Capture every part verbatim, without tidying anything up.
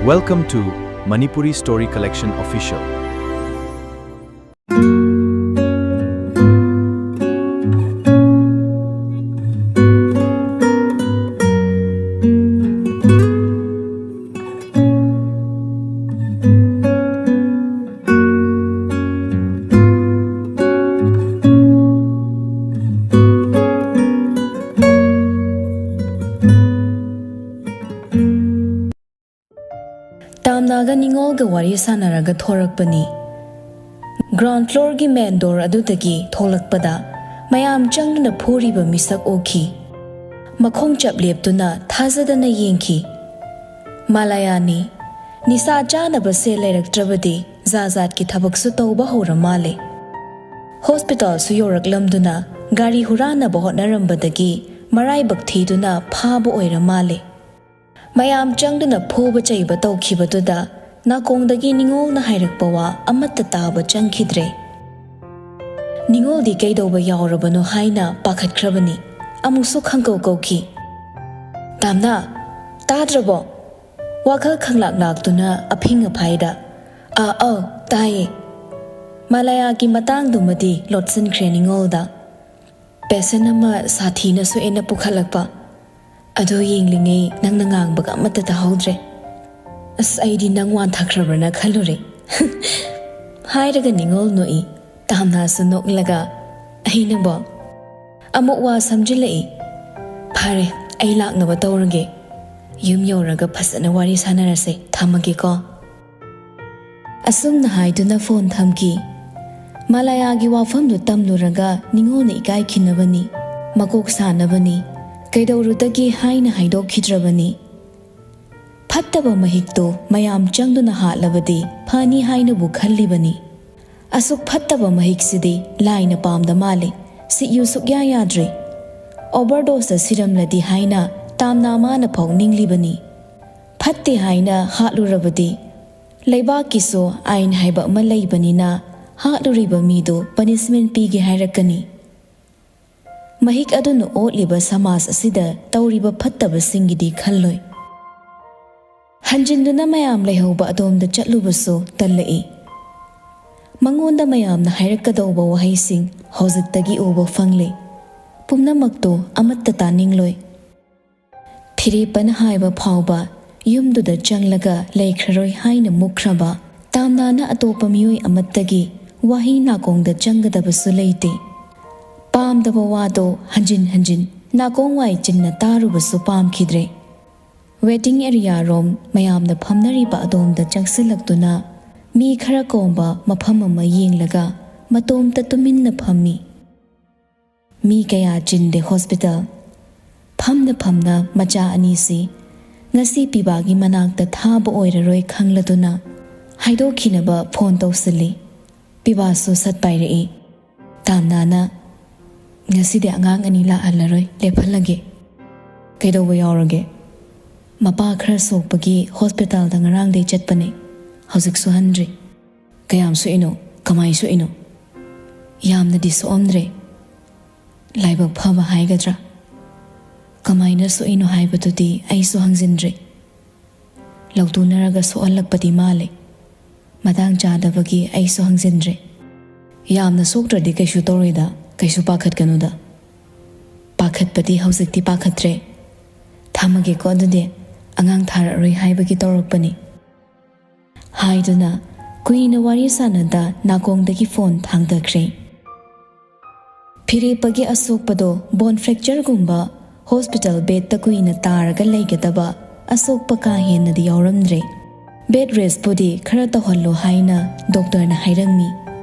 Welcome to Manipuri Story Collection Official. ꯇꯥꯝꯅꯥꯒ ꯅꯤꯉꯣꯜꯒ ꯋꯥꯔꯤ ꯁꯥꯟꯅꯔꯒ ꯊꯣꯔꯛꯄꯅꯤ꯫ Ground floorꯒꯤ main door ꯑꯗꯨꯗꯒꯤ ꯊꯣꯛꯂꯛꯄꯗ ꯃꯌꯥꯝ ꯆꯪꯗꯨꯅ ꯐꯨꯔꯤꯕ ꯃꯤꯁꯛ ꯎꯈꯤ꯫ ꯃꯈꯣꯡ ꯆꯞ ꯂꯦꯞꯇꯨꯅ ꯊꯥꯖꯗꯅ ꯌꯦꯡꯈꯤ꯫ ꯃꯥꯂꯥꯌꯥꯅꯤ꯫ ꯅꯤꯁꯥ ꯆꯥꯅꯕ ꯁꯦꯜ ꯂꯩꯔꯛꯇ꯭ꯔꯕꯗꯤ ꯖꯥ ꯖꯥꯠꯀꯤ ꯊꯕꯛꯁꯨ ꯇꯧꯕ ꯍꯧꯔ ꯃꯥꯜꯂꯦ꯫ Hospitalꯁꯨ ꯌꯧꯔꯛꯂꯝꯗꯨꯅ ꯒꯥꯔꯤ ꯍꯨꯔꯥꯟꯅꯕ ꯍꯣꯠꯅꯔꯝꯕꯗꯒꯤ ꯃꯔꯥꯏꯕꯛ ꯊꯤꯗꯨꯅ ꯐꯥꯕ ꯑꯣꯏꯔ ꯃꯥꯜꯂꯦ꯫ ꯃꯌꯥꯝ ꯆꯪꯗꯨꯅ ꯐꯨꯕ ꯆꯩꯕ ꯇꯧꯈꯤꯕꯗꯨꯗ ꯅꯥꯀꯣꯡꯗꯒꯤ ꯅꯤꯉꯣꯜꯅ ꯍꯥꯏꯔꯛꯄ ꯋꯥ ꯑꯃꯠꯇ ꯇꯥꯕ ꯆꯪꯈꯤꯗ꯭ꯔꯦ꯫ ꯅꯤꯉꯣꯜꯗꯤ ꯀꯩꯗꯧꯕ ꯌꯥꯎꯔꯕꯅꯣ ꯍꯥꯏꯅ ꯄꯥꯈꯠꯈ꯭ꯔꯕꯅꯤ꯫ ꯑꯃꯨꯛꯁꯨ ꯈꯪꯀꯧ ꯀꯧꯈꯤ꯫ "ꯇꯥꯝꯅꯥ, ꯇꯥꯗ꯭ꯔꯕꯣ?" ꯋꯥꯈꯜ ꯈꯪꯂꯥꯛ ꯂꯥꯛꯇꯨꯅ ꯑꯐꯤꯡ ꯑꯐꯥꯏꯗ, "ꯑꯥ, ꯑꯧ, ꯇꯥꯏꯌꯦ꯫" ꯃꯥꯂꯥꯌꯥꯒꯤ ꯃꯇꯥꯡꯗꯨꯃꯗꯤ ꯂꯣꯠꯁꯤꯟꯈ꯭ꯔꯦ ꯅꯤꯉꯣꯜꯗ꯫ "Patient ꯑꯃ ꯁꯥꯊꯤꯅ ꯁꯣꯛꯑꯦꯅ ꯄꯨꯈꯠꯂꯛꯄ꯫ ꯑꯗꯨ ꯌꯦꯡꯂꯤꯉꯩ ꯅꯪꯅ ꯉꯥꯡꯕꯒ ꯑꯃꯠꯇ ꯇꯥꯍꯧꯗ꯭ꯔꯦ꯫ ꯑꯁ, ꯑꯩꯗꯤ ꯅꯪ ꯋꯥꯟꯊꯈ꯭ꯔꯕ꯭ꯔꯅ ꯈꯜꯂꯨꯔꯦ꯫" ꯍꯥꯏꯔꯒ ꯅꯤꯉꯣꯜ ꯅꯣꯛꯏ꯫ ꯇꯥꯝꯅꯥꯁꯨ ꯅꯣꯛꯂꯒ, "ꯑꯩꯅꯕꯣ?" ꯑꯃꯨꯛ ꯋꯥ ꯁꯝꯖꯤꯜꯂꯛꯏ꯫ "ꯐꯔꯦ, ꯑꯩ ꯂꯥꯛꯅꯕ ꯇꯧꯔꯒꯦ꯫ ꯌꯨꯝ ꯌꯧꯔꯒ ꯐꯖꯅ ꯋꯥꯔꯤ ꯁꯥꯟꯅꯔꯁꯦ꯫ ꯊꯝꯃꯒꯦꯀꯣ꯫" ꯑꯁꯨꯝꯅ ꯍꯥꯏꯗꯨꯅ phone ꯊꯝꯈꯤ꯫ ꯃꯥꯂꯥꯌꯥꯒꯤ ꯋꯥꯐꯝꯗꯨ ꯇꯝꯂꯨꯔꯒ ꯅꯤꯉꯣꯜꯅ ꯏꯀꯥꯏꯈꯤꯅꯕꯅꯤ, ꯃꯀꯣꯛ ꯁꯥꯅꯕꯅꯤ, ꯀꯩꯗꯧꯔꯨꯗꯒꯦ ꯍꯥꯏꯅ ꯍꯥꯏꯗꯣꯛꯈꯤꯗ꯭ꯔꯕꯅꯤ꯫ ꯐꯠꯇꯕ ꯃꯍꯤꯛꯇꯨ ꯃꯌꯥꯝ ꯆꯪꯗꯨꯅ ꯍꯥꯠꯂꯕꯗꯤ ꯐꯅꯤ ꯍꯥꯏꯅꯕꯨ ꯈꯜꯂꯤꯕꯅꯤ꯫ ꯑꯁꯨꯛ ꯐꯠꯇꯕ ꯃꯍꯤꯛꯁꯤꯗꯤ ꯂꯥꯏꯅ ꯄꯥꯝꯗ ꯃꯥꯜꯂꯦ꯫ ꯁꯤꯛꯌꯨ ꯁꯨꯛꯌꯥ ꯌꯥꯗ꯭ꯔꯦ꯫ Overdoseꯇ ꯁꯤꯔꯝꯂꯗꯤ ꯍꯥꯏꯅ ꯇꯥꯝꯅꯥ ꯃꯥꯅ ꯐꯥꯎ ꯅꯤꯡꯂꯤꯕꯅꯤ꯫ ꯐꯠꯇꯦ ꯍꯥꯏꯅ ꯍꯥꯠꯂꯨꯔꯕꯗꯤ ꯂꯩꯕꯥꯛꯀꯤꯁꯨ ꯑꯥꯏꯟ ꯍꯥꯏꯕ ꯑꯃ ꯂꯩꯕꯅꯤꯅ ꯍꯥꯠꯂꯨꯔꯤꯕ ꯃꯤꯗꯨ punishment ꯄꯤꯒꯦ ꯍꯥꯏꯔꯛꯀꯅꯤ꯫ ꯃꯍꯤꯛ ꯑꯗꯨꯅ ꯑꯣꯠꯂꯤꯕ ꯁꯃꯥꯖ ꯑꯁꯤꯗ ꯇꯧꯔꯤꯕ ꯐꯠꯇꯕꯁꯤꯡꯒꯤꯗꯤ ꯈꯜꯂꯣꯏ꯫ ꯍꯟꯖꯤꯟꯗꯨꯅ ꯃꯌꯥꯝ ꯂꯩꯍꯧꯕ ꯑꯗꯣꯝꯗ ꯆꯠꯂꯨꯕꯁꯨ ꯇꯜꯂꯛꯏ꯫ ꯃꯉꯣꯟꯗ ꯃꯌꯥꯝꯅ ꯍꯥꯏꯔꯛꯀꯗꯧꯕ ꯋꯥꯍꯩꯁꯤꯡ ꯍꯧꯖꯤꯛꯇꯒꯤ ꯎꯕ ꯐꯪꯂꯦ꯫ ꯄꯨꯝꯅꯃꯛꯇꯨ ꯑꯃꯠꯇ ꯇꯥꯅꯤꯡꯂꯣꯏ꯫ ꯐꯤꯔꯦꯞꯄꯅ ꯍꯥꯏꯕ ꯐꯥꯎꯕ ꯌꯨꯝꯗꯨꯗ ꯆꯪꯂꯒ ꯂꯩꯈ꯭ꯔꯔꯣꯏ ꯍꯥꯏꯅ ꯃꯨꯛꯈ꯭ꯔꯕ ꯇꯥꯝꯅꯥꯅ ꯑꯇꯣꯞꯄ ꯃꯤꯑꯣꯏ ꯑꯃꯠꯇꯒꯤ ꯋꯥꯍꯩ ꯅꯥꯀꯣꯡꯗ ꯆꯪꯒꯗꯕꯁꯨ ꯂꯩꯇꯦ꯫ ꯄꯥꯝꯗꯕ ꯋꯥꯗꯣ ꯍꯟꯖꯤꯟ ꯍꯟꯖꯤꯟ ꯅꯥꯀꯣꯡ ꯋꯥꯏ ꯆꯤꯟꯅ ꯇꯥꯔꯨꯕꯁꯨ ꯄꯥꯝꯈꯤꯗ꯭ꯔꯦ꯫ ꯋꯦꯇꯤꯡ ꯑꯦꯔꯤꯌꯥ ꯔꯣꯝ ꯃꯌꯥꯝꯅ ꯐꯝꯅꯔꯤꯕ ꯑꯗꯣꯝꯗ ꯆꯪꯁꯤꯜꯂꯛꯇꯨꯅ ꯃꯤ ꯈꯔ ꯀꯣꯝꯕ ꯃꯐꯝ ꯑꯃ ꯌꯦꯡꯂꯒ ꯃꯇꯣꯝꯇ ꯇꯨꯃꯤꯟꯅ ꯐꯝꯃꯤ꯫ ꯃꯤ ꯀꯌꯥ ꯆꯤꯟꯗꯦ ꯍꯣꯁꯄꯤꯇꯥꯜ꯫ ꯐꯝꯅ ꯐꯝꯅ ꯃꯆꯥ ꯑꯅꯤꯁꯤ ꯉꯁꯤ ꯄꯤꯕꯥꯒꯤ ꯃꯅꯥꯛꯇ ꯊꯥꯕ ꯑꯣꯏꯔꯔꯣꯏ ꯈꯪꯂꯗꯨꯅ ꯍꯥꯏꯗꯣꯛꯈꯤꯅꯕ ꯐꯣꯟ ꯇꯧꯁꯤꯜꯂꯤ꯫ ꯄꯤꯕꯥꯁꯨ ꯁꯠ ꯄꯥꯏꯔꯛꯏ꯫ ꯇꯥꯝꯅꯥꯅ, "ꯉꯁꯤꯗꯤ ꯑꯉꯥꯡ ꯑꯅꯤ ꯂꯥꯛꯍꯜꯂꯔꯣꯏ, ꯂꯦꯞꯍꯜꯂꯒꯦ꯫" "ꯀꯩꯗꯧꯕ ꯌꯥꯎꯔꯒꯦ?" "ꯃꯄꯥ ꯈꯔ ꯁꯣꯛꯄꯒꯤ ꯍꯣꯁꯄꯤꯇꯥꯜꯗ ꯉꯔꯥꯡꯗꯩ ꯆꯠꯄꯅꯦ, ꯍꯧꯖꯤꯛꯁꯨ ꯍꯟꯗ꯭ꯔꯤ꯫" "ꯀꯌꯥꯝ ꯁꯣꯛꯏꯅꯣ? ꯀꯃꯥꯏ ꯁꯣꯛꯏꯅꯣ?" "ꯌꯥꯝꯅꯗꯤ ꯁꯣꯛꯑꯝꯗ꯭ꯔꯦ, ꯂꯥꯏꯕꯛ ꯐꯕ ꯍꯥꯏꯒꯗ꯭ꯔꯥ? ꯀꯃꯥꯏꯅ ꯁꯣꯛꯏꯅꯣ ꯍꯥꯏꯕꯗꯨꯗꯤ ꯑꯩꯁꯨ ꯍꯪꯖꯤꯟꯗ꯭ꯔꯦ꯫ ꯂꯧꯇꯨꯅꯔꯒ ꯁꯣꯛꯍꯜꯂꯛꯄꯗꯤ ꯃꯥꯜꯂꯦ꯫ ꯃꯇꯥꯡ ꯆꯥꯗꯕꯒꯤ ꯑꯩꯁꯨ ꯍꯪꯖꯤꯟꯗ꯭ꯔꯦ꯫" "ꯌꯥꯝꯅ ꯁꯣꯛꯇ꯭ꯔꯗꯤ ꯀꯩꯁꯨ ꯇꯧꯔꯣꯏꯗ, ꯀꯩꯁꯨ ꯄꯥꯈꯠꯀꯅꯨꯗ꯫" "ꯄꯥꯈꯠꯄꯗꯤ ꯍꯧꯖꯤꯛꯇꯤ ꯄꯥꯈꯠꯇ꯭ꯔꯦ꯫ ꯊꯝꯃꯒꯦꯀꯣ ꯑꯗꯨꯗꯤ, ꯑꯉꯥꯡ ꯊꯥꯔꯛꯑꯔꯣꯏ ꯍꯥꯏꯕꯒꯤ ꯇꯧꯔꯛꯄꯅꯤ꯫" ꯍꯥꯏꯗꯨꯅ ꯀꯨꯏꯅ ꯋꯥꯔꯤ ꯁꯥꯟꯅꯗ ꯅꯥꯀꯣꯡꯗꯒꯤ ꯐꯣꯟ ꯊꯥꯡꯗꯈ꯭ꯔꯦ꯫ ꯐꯤꯔꯦꯞꯄꯒꯤ ꯑꯁꯣꯛꯄꯗꯣ ꯕꯣꯟ ꯐ꯭ꯔꯦꯛꯆꯔꯒꯨꯝꯕ ꯍꯣꯁꯄꯤꯇꯥꯜ ꯕꯦꯗꯇ ꯀꯨꯏꯅ ꯇꯥꯔꯒ ꯂꯩꯒꯗꯕ ꯑꯁꯣꯛꯄ ꯀꯥ ꯍꯦꯟꯅꯗꯤ ꯌꯥꯎꯔꯝꯗ꯭ꯔꯦ꯫ ꯕꯦꯗ ꯔꯦꯁꯄꯨꯗꯤ ꯈꯔ ꯇꯧꯍꯜꯂꯣ ꯍꯥꯏꯅ ꯗꯣꯛꯇꯔꯅ ꯍꯥꯏꯔꯝꯃꯤ꯫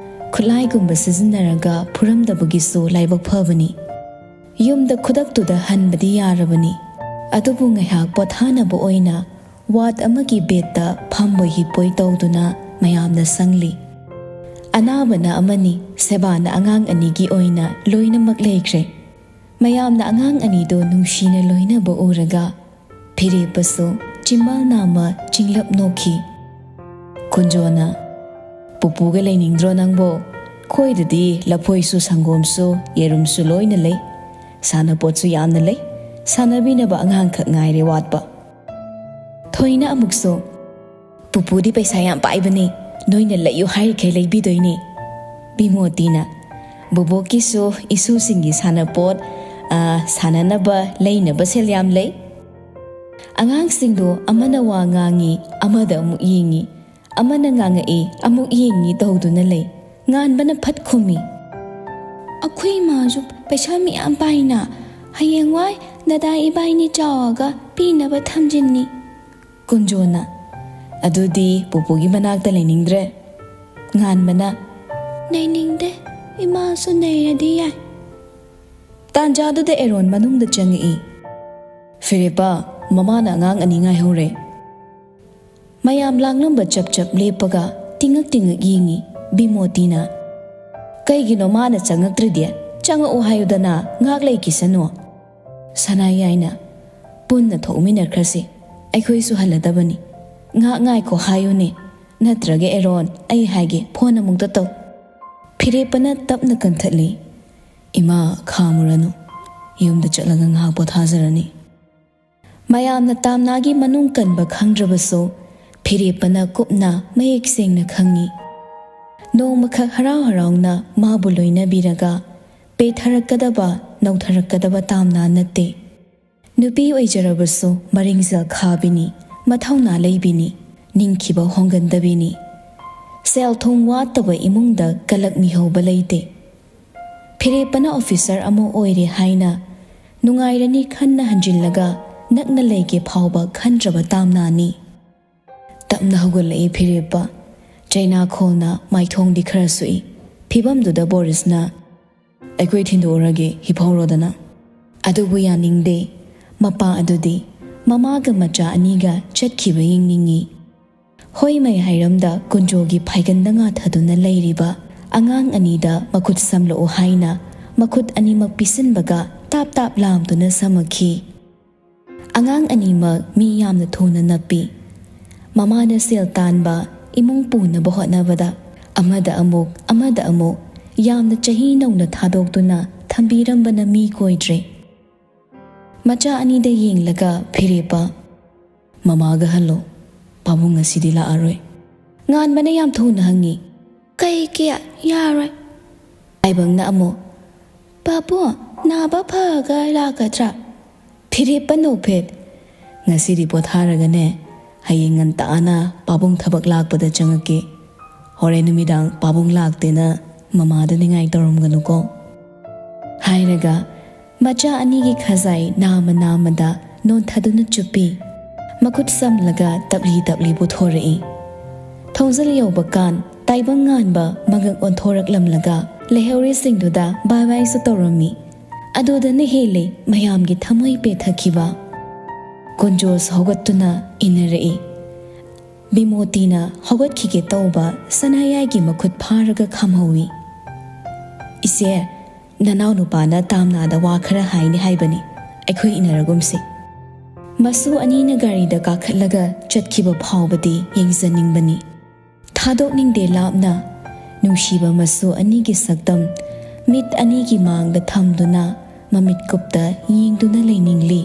ꯈꯨꯠꯂꯥꯏꯒꯨꯝꯕ ꯁꯤꯖꯤꯟꯅꯔꯒ ꯐꯨꯔꯝꯗꯕꯒꯤꯁꯨ ꯂꯥꯏꯕꯛ ꯐꯕꯅꯤ꯫ ꯌꯨꯝꯗ ꯈꯨꯗꯛꯇꯨꯗ ꯍꯟꯕꯗꯤ ꯌꯥꯔꯕꯅꯤ꯫ ꯑꯗꯨꯕꯨ ꯉꯥꯏꯍꯥꯛ ꯄꯣꯊꯥꯅꯕ ꯑꯣꯏꯅ ꯋꯥꯔꯗ ꯑꯃꯒꯤ ꯕꯦꯗꯇ ꯐꯝꯕꯣꯏ ꯍꯤꯞꯄꯣꯏ ꯇꯧꯗꯨꯅ ꯃꯌꯥꯝꯅ ꯁꯪꯂꯤ꯫ ꯑꯅꯥꯕꯅ ꯑꯃꯅꯤ, ꯁꯦꯕꯥꯅ ꯑꯉꯥꯡ ꯑꯅꯤꯒꯤ ꯑꯣꯏꯅ ꯂꯣꯏꯅꯃꯛ ꯂꯩꯈ꯭ꯔꯦ꯫ ꯃꯌꯥꯝꯅ ꯑꯉꯥꯡ ꯑꯅꯤꯗꯣ ꯅꯨꯡꯁꯤꯅ ꯂꯣꯏꯅꯕ ꯎꯔꯒ ꯐꯤꯔꯦꯞꯄꯁꯨ ꯆꯤꯝꯕꯥꯜ ꯅꯥꯝꯃ ꯆꯤꯡꯂꯞ ꯅꯣꯛꯈꯤ꯫ ꯀꯨꯟꯖꯣꯅ, "ꯄꯨꯄꯨꯒ ꯂꯩꯅꯤꯡꯗ꯭ꯔꯣ ꯅꯪꯕꯣ? ꯑꯩꯈꯣꯏꯗꯗꯤ ꯂꯐꯣꯏꯁꯨ ꯁꯪꯒꯣꯝꯁꯨ ꯌꯦꯔꯨꯝꯁꯨ ꯂꯣꯏꯅ ꯂꯩ꯫ ꯁꯥꯟꯅꯄꯣꯠꯁꯨ ꯌꯥꯝꯅ ꯂꯩ꯫ ꯁꯥꯟꯅꯕꯤꯅꯕ ꯑꯉꯥꯡꯈꯛ ꯉꯥꯏꯔꯦ ꯋꯥꯠꯄ꯫" ꯊꯣꯏꯅ ꯑꯃꯨꯛꯁꯨ, "ꯄꯨꯄꯨꯗꯤ ꯄꯩꯁꯥ ꯌꯥꯝ ꯄꯥꯏꯕꯅꯦ, ꯅꯣꯏꯅ ꯂꯩꯌꯨ ꯍꯥꯏꯔꯤꯈꯩ ꯂꯩꯕꯤꯗꯣꯏꯅꯦ꯫" ꯕꯤꯃꯣꯇꯤꯅ, "ꯕꯣꯕꯣꯛꯀꯤꯁꯨ ꯏꯁꯨꯁꯤꯡꯒꯤ ꯁꯥꯟꯅꯄꯣꯠ, ꯑ, ꯁꯥꯟꯅꯅꯕ ꯂꯩꯅꯕ ꯁꯦꯜ ꯌꯥꯝ ꯂꯩ꯫" ꯑꯉꯥꯡꯁꯤꯡꯗꯣ ꯑꯃꯅ ꯋꯥ ꯉꯥꯡꯉꯤ, ꯑꯃꯗ ꯑꯃꯨꯛ ꯌꯦꯡꯉꯤ, ꯑꯃꯅ ꯉꯥꯡꯉꯛꯏ, ꯑꯃꯨꯛ ꯌꯦꯡꯉꯤ ꯇꯧꯗꯨꯅ ꯂꯩ꯫ ꯉꯥꯟꯕꯅ ꯐꯠ ꯈꯨꯝꯃꯤ, "ꯑꯩꯈꯣꯏ ꯏꯃꯥꯁꯨ ꯄꯩꯁꯥ ꯃꯌꯥꯝ ꯄꯥꯏꯅ, ꯍꯌꯦꯡꯋꯥꯏ ꯗꯗꯥ ꯏꯕꯥꯏꯅꯤ ꯆꯥꯎꯔꯒ ꯄꯤꯅꯕ ꯊꯝꯖꯤꯟꯅꯤ꯫" ꯀꯨꯟꯖꯣꯅ, "ꯑꯗꯨꯗꯤ ꯄꯨꯄꯨꯒꯤ ꯃꯅꯥꯛꯇ ꯂꯩꯅꯤꯡꯗ꯭ꯔꯦ?" ꯉꯥꯟꯕꯅ, "ꯂꯩꯅꯤꯡꯗꯦ, ꯏꯃꯥꯁꯨ ꯂꯩꯔꯗꯤ ꯌꯥꯏ꯫" ꯇꯥꯟꯖꯥꯗꯨꯗ ꯑꯦꯔꯣꯟ ꯃꯅꯨꯡꯗ ꯆꯪꯉꯛꯏ꯫ "ꯐꯤꯔꯦꯞꯄ, ꯃꯃꯥꯅ ꯑꯉꯥꯡ ꯑꯅꯤ ꯉꯥꯏꯍꯧꯔꯦ꯫" ꯃꯌꯥꯝ ꯂꯥꯡꯂꯝꯕ ꯆꯞ ꯆꯞ ꯂꯦꯞꯄꯒ ꯇꯤꯡꯉꯛ ꯇꯤꯡꯉꯛ ꯌꯦꯡꯉꯤ ꯕꯤꯃꯣꯇꯤꯅ꯫ "ꯀꯩꯒꯤꯅꯣ ꯃꯥꯅ ꯆꯪꯉꯛꯇ꯭ꯔꯤꯗꯤ? ꯆꯪꯉꯛꯎ ꯍꯥꯏꯌꯨꯗꯅ, ꯉꯥꯏꯍꯥꯛ ꯂꯩꯈꯤꯁꯅꯨ꯫" ꯁꯅꯥꯌꯥꯏꯅ, "ꯄꯨꯟꯅ ꯊꯣꯛꯃꯤꯟꯅꯈ꯭ꯔꯁꯤ, ꯑꯩꯈꯣꯏꯁꯨ ꯍꯜꯂꯗꯕꯅꯤ꯫ ꯉꯥꯏꯍꯥꯛ ꯉꯥꯏꯈꯣ ꯍꯥꯏꯌꯨꯅꯦ, ꯅꯠꯇ꯭ꯔꯒ ꯑꯦꯔꯣꯟ, ꯑꯩ ꯍꯥꯏꯒꯦ, ꯐꯣꯟ ꯑꯃꯨꯛꯇ ꯇꯧ꯫" ꯐꯤꯔꯦꯞꯄꯅ ꯇꯞꯅ ꯀꯟꯊꯠꯂꯤ꯫ "ꯏꯃꯥ, ꯈꯥꯝꯃꯨꯔꯅꯨ, ꯌꯨꯝꯗ ꯆꯠꯂꯒ ꯉꯥꯏꯍꯥꯛ ꯄꯣꯊꯥꯖꯔꯅꯤ꯫" ꯃꯌꯥꯝꯅ ꯇꯥꯝꯅꯥꯒꯤ ꯃꯅꯨꯡ ꯀꯟꯕ ꯈꯪꯗ꯭ꯔꯕꯁꯨ ꯐꯤꯔꯦꯞꯄꯅ ꯀꯨꯞꯅ ꯃꯌꯦꯛ ꯁꯦꯡꯅ ꯈꯪꯉꯤ꯫ ꯅꯣꯡꯃꯈꯛ ꯍꯔꯥꯎ ꯍꯔꯥꯎꯅ ꯃꯥꯕꯨ ꯂꯣꯏꯅꯕꯤꯔꯒ ꯄꯦꯊꯔꯛꯀꯗꯕ, ꯅꯧꯊꯔꯛꯀꯗꯕ ꯇꯥꯝꯅꯥ ꯅꯠꯇꯦ꯫ ꯅꯨꯄꯤ ꯑꯣꯏꯖꯔꯕꯁꯨ ꯃꯔꯤꯡꯖꯦꯜ ꯈꯥꯕꯤꯅꯤ, ꯃꯊꯧꯅꯥ ꯂꯩꯕꯤꯅꯤ, ꯅꯤꯡꯈꯤꯕ ꯍꯣꯡꯒꯟꯗꯕꯤꯅꯤ꯫ ꯁꯦꯜ ꯊꯨꯝ ꯋꯥꯠꯇꯕ ꯏꯃꯨꯡꯗ ꯀꯂꯛ ꯃꯤꯍꯧꯕ ꯂꯩꯇꯦ꯫ ꯐꯤꯔꯦꯞꯄꯅ ꯑꯣꯐꯤꯁꯔ ꯑꯃ ꯑꯣꯏꯔꯦ ꯍꯥꯏꯅ ꯅꯨꯡꯉꯥꯏꯔꯅꯤ ꯈꯟꯅ ꯍꯟꯖꯤꯜꯂꯒ ꯅꯛꯅ ꯂꯩꯒꯦ ꯐꯥꯎꯕ ꯈꯟꯗ꯭ꯔꯕ ꯇꯥꯝꯅꯥꯅꯤ꯫ ꯇꯞꯅ ꯍꯧꯒꯠꯂꯛꯏ ꯐꯤꯔꯦꯞꯄ꯫ ꯆꯩꯅꯥꯈꯣꯜꯅ ꯃꯥꯏꯊꯣꯡꯗꯤ ꯈꯔ ꯁꯨꯛꯏ꯫ ꯐꯤꯕꯝꯗꯨꯗ ꯕꯣꯔꯤꯁꯅ, "ꯑꯩꯈꯣꯏ ꯊꯤꯟꯗꯣꯛꯎꯔꯒꯦ, ꯍꯤꯞꯍꯧꯔꯣꯗꯅ꯫" ꯑꯗꯨꯕꯨ ꯌꯥꯅꯤꯡꯗꯦ꯫ ꯃꯄꯥ ꯑꯗꯨꯗꯤ ꯃꯃꯥꯒ ꯃꯆꯥ ꯑꯅꯤꯒ ꯆꯠꯈꯤꯕ ꯌꯦꯡꯅꯤꯡꯏ꯫ ꯍꯣꯏ ꯃꯩ ꯍꯥꯏꯔꯝꯗ ꯀꯨꯟꯖꯣꯒꯤ ꯐꯥꯏꯒꯟꯗ ꯉꯥꯊꯗꯨꯅ ꯂꯩꯔꯤꯕ ꯑꯉꯥꯡ ꯑꯅꯤꯗ ꯃꯈꯨꯠ ꯁꯝꯂꯛꯎ ꯍꯥꯏꯅ ꯃꯈꯨꯠ ꯑꯅꯤꯃꯛ ꯄꯤꯁꯤꯟꯕꯒ ꯇꯥꯞ ꯇꯥꯞ ꯂꯥꯝꯗꯨꯅ ꯁꯝꯃꯛꯈꯤ꯫ ꯑꯉꯥꯡ ꯑꯅꯤꯃꯛ ꯃꯤ ꯌꯥꯝꯅ ꯊꯨꯅ ꯅꯞꯄꯤ꯫ ꯃꯃꯥꯅ ꯁꯦꯜ ꯇꯥꯟꯕ, ꯏꯃꯨꯡ ꯄꯨꯅꯕ ꯍꯣꯠꯅꯕꯗ ꯑꯃꯗ ꯑꯃꯨꯛ, ꯑꯃꯗ ꯑꯃꯨꯛ ꯌꯥꯝꯅ ꯆꯍꯤ ꯅꯧꯅ ꯊꯥꯗꯣꯛꯇꯨꯅ ꯊꯝꯕꯤꯔꯝꯕꯅ ꯃꯤ ꯀꯣꯏꯗ꯭ꯔꯦ꯫ ꯃꯆꯥ ꯑꯅꯤꯗ ꯌꯦꯡꯂꯒ ꯐꯤꯔꯦꯞꯄ, "ꯃꯃꯥꯒ ꯍꯜꯂꯣ, ꯄꯥꯕꯨꯡ ꯉꯁꯤꯗꯤ ꯂꯥꯛꯑꯔꯣꯏ꯫" ꯉꯥꯟꯕꯅ ꯌꯥꯝ ꯊꯨꯅ ꯍꯪꯉꯤ꯫ "ꯀꯩꯒꯤ ꯌꯥꯔꯣꯏ?" ꯇꯥꯏꯕꯪꯅ ꯑꯃꯨꯛ, "ꯄꯥꯕꯨꯡ, ꯅꯥꯕ ꯐꯔꯒ ꯂꯥꯛꯀꯗ꯭ꯔꯥ?" ꯐꯤꯔꯦꯞꯄ ꯅꯣꯛꯐꯦꯠ, "ꯉꯁꯤꯗꯤ ꯄꯣꯊꯥꯔꯒꯅꯦ, ꯍꯌꯦꯡ ꯉꯟꯇꯥꯅ ꯄꯥꯕꯨꯡ ꯊꯕꯛ ꯂꯥꯛꯄꯗ ꯆꯪꯉꯛꯀꯦ꯫ ꯍꯣꯔꯦꯟ ꯅꯨꯃꯤꯗꯥꯡ ꯄꯥꯕꯨꯡ ꯂꯥꯛꯇꯦꯅ ꯃꯃꯥꯗ ꯅꯤꯡꯉꯥꯏ ꯇꯧꯔꯝꯒꯅꯨꯀꯣ꯫" ꯍꯥꯏꯔꯒ ꯃꯆꯥ ꯑꯅꯤꯒꯤ ꯈꯖꯥꯏ ꯅꯥꯝꯃ ꯅꯥꯝꯃꯗ ꯅꯣꯟꯊꯗꯨꯅ ꯆꯨꯞꯄꯤ꯫ ꯃꯈꯨꯠ ꯁꯝꯂꯒ ꯇꯞꯂꯤ ꯇꯞꯂꯤ ꯄꯨꯊꯣꯔꯛꯏ꯫ ꯊꯣꯡꯖꯤꯜ ꯌꯧꯕ ꯀꯥꯟ ꯇꯥꯏꯕꯪ ꯉꯥꯟꯕ ꯃꯉꯛ ꯑꯣꯟꯊꯣꯔꯛꯂꯝꯂꯒ ꯂꯩꯍꯧꯔꯤꯁꯤꯡꯗꯨꯗ ꯕꯥꯏ ꯕꯥꯏꯁꯨ ꯇꯧꯔꯝꯃꯤ꯫ ꯑꯗꯨꯗꯅ ꯍꯦꯜꯂꯦ ꯃꯌꯥꯝꯒꯤ ꯊꯃꯣꯏ ꯄꯦꯊꯈꯤꯕ꯫ ꯀꯨꯟꯖꯣꯁ ꯍꯧꯒꯠꯇꯨꯅ ꯏꯟꯅꯔꯛꯏ꯫ ꯕꯤꯃꯣꯇꯤꯅ ꯍꯧꯒꯠꯈꯤꯒꯦ ꯇꯧꯕ ꯁꯅꯥꯌꯥꯏꯒꯤ ꯃꯈꯨꯠ ꯐꯥꯔꯒ ꯈꯥꯝꯍꯧꯏ꯫ "ꯏꯆꯦ, ꯅꯅꯥꯎ ꯅꯨꯄꯥꯅ ꯇꯥꯝꯅꯥꯗ ꯋꯥ ꯈꯔ ꯍꯥꯏꯅꯤ ꯍꯥꯏꯕꯅꯤ, ꯑꯩꯈꯣꯏ ꯏꯟꯅꯔꯒꯨꯝꯁꯤ꯫" ꯃꯁꯨ ꯑꯅꯤꯅ ꯒꯥꯔꯤꯗ ꯀꯥꯈꯠꯂꯒ ꯆꯠꯈꯤꯕ ꯐꯥꯎꯕꯗꯤ ꯌꯦꯡꯖꯅꯤꯡꯕꯅꯤ꯫ ꯊꯥꯗꯣꯛꯅꯤꯡꯗꯦ ꯂꯥꯞꯅ꯫ ꯅꯨꯡꯁꯤꯕ ꯃꯁꯨ ꯑꯅꯤꯒꯤ ꯁꯛꯇꯝ ꯃꯤꯠ ꯑꯅꯤꯒꯤ ꯃꯥꯡꯗ ꯊꯝꯗꯨꯅ ꯃꯃꯤꯠ ꯀꯨꯞꯇ ꯌꯦꯡꯗꯨꯅ ꯂꯩꯅꯤꯡꯂꯤ꯫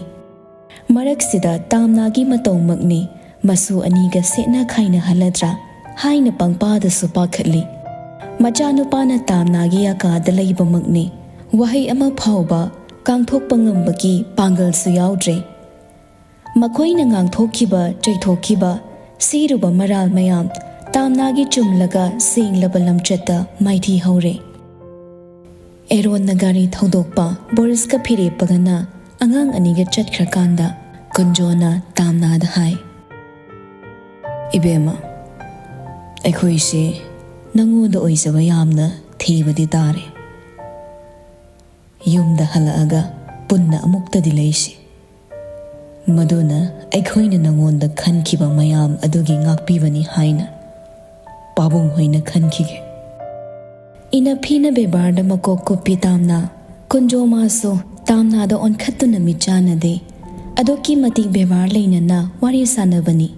ꯃꯔꯛꯁꯤꯗ ꯇꯥꯝꯅꯥꯒꯤ ꯃꯇꯧꯃꯛꯅꯤ ꯃꯁꯨ ꯑꯅꯤꯒ ꯁꯦꯠꯅ ꯈꯥꯏꯅꯍꯜꯂꯗ꯭ꯔꯥ ꯍꯥꯏꯅ ꯄꯪꯄꯥꯗꯁꯨ ꯄꯥꯈꯠꯂꯤ꯫ ꯃꯆꯥꯅꯨꯄꯥꯅ ꯇꯥꯝꯅꯥꯒꯤ ꯑꯀꯥꯗ ꯂꯩꯕꯃꯛꯅꯤ꯫ ꯋꯥꯍꯩ ꯑꯃ ꯐꯥꯎꯕ ꯀꯥꯡꯊꯣꯛꯄ ꯉꯝꯕꯒꯤ ꯄꯥꯡꯒꯜꯁꯨ ꯌꯥꯎꯗ꯭ꯔꯦ꯫ ꯃꯈꯣꯏꯅ ꯉꯥꯡꯊꯣꯛꯈꯤꯕ, ꯆꯩꯊꯣꯛꯈꯤꯕ, ꯁꯤꯔꯨꯕ ꯃꯔꯥꯜ ꯃꯌꯥꯝ ꯇꯥꯝꯅꯥꯒꯤ ꯆꯨꯝꯂꯒ ꯁꯦꯡꯂꯕ ꯂꯝꯆꯠꯇ ꯃꯥꯏꯊꯤ ꯍꯧꯔꯦ꯫ ꯑꯦꯔꯣꯟꯅ ꯒꯥꯔꯤ ꯊꯧꯗꯣꯛꯄ ꯕꯣꯔꯤꯁꯀ ꯐꯤꯔꯦꯞꯄꯒꯅ ꯑꯉꯥꯡ ꯑꯅꯤꯒ ꯆꯠꯈ꯭ꯔꯀꯥꯟꯗ ꯀꯨꯟꯖꯣꯅ ꯇꯥꯝꯅꯥꯗ ꯍꯥꯏ, "ꯏꯕꯦꯝꯃ, ꯑꯩꯈꯣꯏꯁꯦ ꯅꯪꯉꯣꯟꯗ ꯑꯣꯏꯖꯕ ꯌꯥꯝꯅ ꯊꯤꯕꯗꯤ ꯇꯥꯔꯦ꯫ ꯌꯨꯝꯗ ꯍꯜꯂꯛꯑꯒ ꯄꯨꯟꯅ ꯑꯃꯨꯛꯇꯗꯤ ꯂꯩꯁꯤ꯫ ꯃꯗꯨꯅ ꯑꯩꯈꯣꯏꯅ ꯅꯉꯣꯟꯗ ꯈꯟꯈꯤꯕ ꯃꯌꯥꯝ ꯑꯗꯨꯒꯤ ꯉꯥꯛꯄꯤꯕꯅꯤ ꯍꯥꯏꯅ ꯄꯥꯕꯨꯡ ꯍꯣꯏꯅ ꯈꯟꯈꯤꯒꯦ꯫" ꯏꯅꯐꯤꯅ ꯕꯦꯕꯥꯔꯗ ꯃꯀꯣꯛ ꯀꯨꯞꯄꯤ ꯇꯥꯝꯅ꯫ ꯀꯨꯟꯖꯣ ꯃꯥꯁꯨ ꯇꯥꯝꯅꯥꯗ ꯑꯣꯟꯈꯠꯇꯨꯅ ꯃꯤꯠ ꯆꯥꯟꯅꯗꯦ꯫ ꯑꯗꯨꯛꯀꯤ ꯃꯇꯤꯛ ꯕꯦꯕꯥꯔ ꯂꯩꯅꯅ ꯋꯥꯔꯤ ꯁꯥꯟꯅꯕꯅꯤ꯫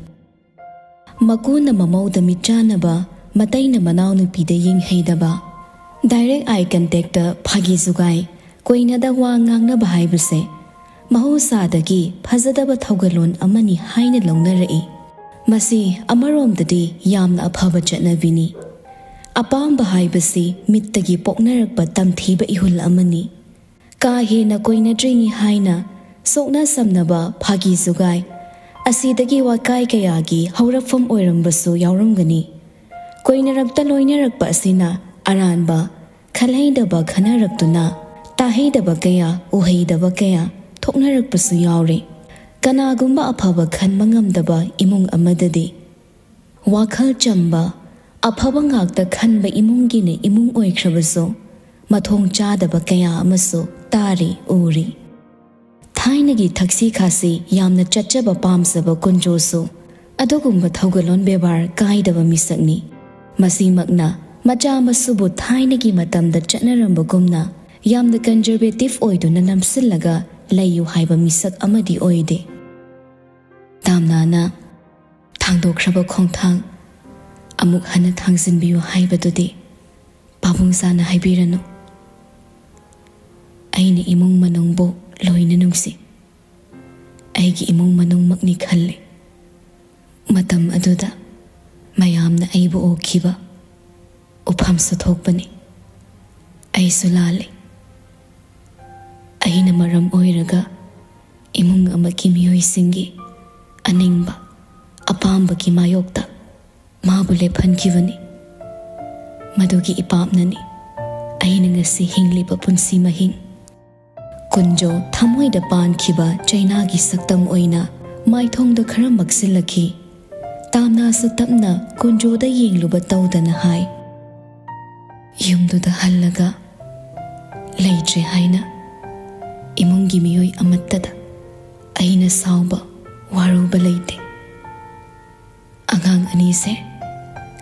ꯃꯀꯨꯅ ꯃꯃꯧꯗ ꯃꯤꯠ ꯆꯥꯟꯅꯕ, ꯃꯇꯩꯅ ꯃꯅꯥꯎꯅꯨꯄꯤꯗ ꯌꯦꯡꯍꯩꯗꯕ꯫ Direct eye contact ꯇ ꯐꯥꯒꯤ ꯖꯨꯒꯥꯏ, ꯀꯣꯏꯅꯗ ꯋꯥ ꯉꯥꯡꯅꯕ ꯍꯥꯏꯕꯁꯦ ꯃꯍꯧꯁꯥꯗꯒꯤ ꯐꯖꯗꯕ ꯊꯧꯒꯜꯂꯣꯟ ꯑꯃꯅꯤ ꯍꯥꯏꯅ ꯂꯧꯅꯔꯛꯏ꯫ ꯃꯁꯤ ꯑꯃꯔꯣꯝꯗꯗꯤ ꯌꯥꯝꯅ ꯑꯐꯕ ꯆꯠꯅꯕꯤꯅꯤ꯫ ꯑꯄꯥꯝꯕ ꯍꯥꯏꯕꯁꯤ ꯃꯤꯠꯇꯒꯤ ꯄꯣꯛꯅꯔꯛꯄ ꯇꯝꯊꯤꯕ ꯏꯍꯨꯜ ꯑꯃꯅꯤ꯫ ꯀꯥ ꯍꯦꯟꯅ ꯀꯣꯏꯅꯗ꯭ꯔꯤꯉꯩ ꯍꯥꯏꯅ ꯁꯣꯛꯅ ꯁꯝꯅꯕ, ꯐꯥꯒꯤ ꯖꯨꯒꯥꯏ ꯑꯁꯤꯗꯒꯤ ꯋꯥꯀꯥꯏ ꯀꯌꯥꯒꯤ ꯍꯧꯔꯛꯐꯝ ꯑꯣꯏꯔꯝꯕꯁꯨ ꯌꯥꯎꯔꯝꯒꯅꯤ꯫ ꯀꯣꯏꯅꯔꯛꯇ ꯂꯣꯏꯅꯔꯛꯄ ꯑꯁꯤꯅ ꯑꯔꯥꯟꯕ, ꯈꯜꯍꯩꯗꯕ ꯈꯟꯅꯔꯛꯇꯨꯅ ꯇꯥꯍꯩꯗꯕ ꯀꯌꯥ, ꯎꯍꯩꯗꯕ ꯀꯌꯥ ꯊꯣꯛꯅꯔꯛꯄꯁꯨ ꯌꯥꯎꯔꯤ꯫ ꯀꯅꯥꯒꯨꯝꯕ ꯑꯐꯕ ꯈꯟꯕ ꯉꯝꯗꯕ ꯏꯃꯨꯡ ꯑꯃꯗꯗꯤ ꯋꯥꯈꯜ ꯆꯝꯕ, ꯑꯐꯕ ꯉꯥꯛꯇ ꯈꯟꯕ ꯏꯃꯨꯡꯒꯤꯅ ꯏꯃꯨꯡ ꯑꯣꯏꯈ꯭ꯔꯕꯁꯨ, ꯃꯊꯣꯡ ꯆꯥꯗꯕ ꯀꯌꯥ ꯑꯃꯁꯨ ꯇꯥꯔꯤ, ꯎꯔꯤ꯫ ꯊꯥꯏꯅꯒꯤ ꯊꯛꯁꯤ ꯈꯥꯁꯤ ꯌꯥꯝꯅ ꯆꯠꯆꯕ ꯄꯥꯝꯖꯕ ꯀꯨꯟꯖꯣꯁꯨ ꯑꯗꯨꯒꯨꯝꯕ ꯊꯧꯒꯜꯂꯣꯟ ꯕꯦꯕꯥꯔ ꯀꯥꯏꯗꯕ ꯃꯤꯁꯛꯅꯤ꯫ ꯃꯁꯤꯃꯛꯅ ꯃꯆꯥ ꯃꯁꯨꯕꯨ ꯊꯥꯏꯅꯒꯤ ꯃꯇꯝꯗ ꯆꯠꯅꯔꯝꯕꯒꯨꯝꯅ ꯌꯥꯝꯅ ꯀꯟꯖꯔꯕꯦꯇꯤꯚ ꯑꯣꯏꯗꯨꯅ ꯅꯝꯁꯤꯜꯂꯒ ꯂꯩꯌꯨ ꯍꯥꯏꯕ ꯃꯤꯁꯛ ꯑꯃꯗꯤ ꯑꯣꯏꯗꯦ꯫ ꯇꯥꯝꯅꯥꯅ ꯊꯥꯡꯗꯣꯛꯈ꯭ꯔꯕ ꯈꯣꯡꯊꯥꯡ ꯑꯃꯨꯛ ꯍꯟꯅ ꯊꯥꯡꯖꯤꯟꯕꯤꯌꯨ ꯍꯥꯏꯕꯗꯨꯗꯤ ꯄꯥꯕꯨꯡꯖꯥꯅ ꯍꯥꯏꯕꯤꯔꯅꯨ꯫ ꯑꯩꯅ ꯏꯃꯨꯡ ꯃꯅꯨꯡꯕꯨ ꯂꯣꯏꯅ ꯅꯨꯡꯁꯤ꯫ ꯑꯩꯒꯤ ꯏꯃꯨꯡ ꯃꯅꯨꯡꯃꯛꯅꯤ ꯈꯜꯂꯤ꯫ ꯃꯇꯝ ꯑꯗꯨꯗ ꯃꯌꯥꯝꯅ ꯑꯩꯕꯨ ꯎꯈꯤꯕ ꯎꯐꯝꯁꯨ ꯊꯣꯛꯄꯅꯤ꯫ ꯑꯩꯁꯨ ꯂꯥꯜꯂꯤ꯫ ꯑꯩꯅ ꯃꯔꯝ ꯑꯣꯏꯔꯒ ꯏꯃꯨꯡ ꯑꯃꯒꯤ ꯃꯤꯑꯣꯏꯁꯤꯡꯒꯤ ꯑꯅꯤꯡꯕ, ꯑꯄꯥꯝꯕꯒꯤ ꯃꯥꯌꯣꯛꯇ ꯃꯥꯕꯨ ꯂꯦꯞꯍꯟꯈꯤꯕꯅꯤ꯫ ꯃꯗꯨꯒꯤ ꯏꯄꯥꯞꯅꯅꯤ ꯑꯩꯅ ꯉꯁꯤ ꯍꯤꯡꯂꯤꯕ ꯄꯨꯟꯁꯤ ꯃꯍꯤꯡ꯫ ꯀꯨꯟꯖꯣ ꯊꯃꯣꯏꯗ ꯄꯥꯟꯈꯤꯕ ꯆꯩꯅꯥꯒꯤ ꯁꯛꯇꯝ ꯑꯣꯏꯅ ꯃꯥꯏꯊꯣꯡꯗ ꯈꯔ ꯃꯛꯁꯤꯜꯂꯛꯈꯤ꯫ ꯇꯥꯝꯅꯥꯁꯨ ꯇꯞꯅ ꯀꯨꯟꯖꯣꯗ ꯌꯦꯡꯂꯨꯕ ꯇꯧꯗꯅ ꯍꯥꯏ, "ꯌꯨꯝꯗꯨꯗ ꯍꯜꯂꯒ ꯂꯩꯇ꯭ꯔꯦ ꯍꯥꯏꯅ ꯏꯃꯨꯡꯒꯤ ꯃꯤꯑꯣꯏ ꯑꯃꯠꯇꯗ ꯑꯩꯅ ꯁꯥꯎꯕ, ꯋꯥꯔꯧꯕ ꯂꯩꯇꯦ꯫ ꯑꯉꯥꯡ ꯑꯅꯤꯁꯦ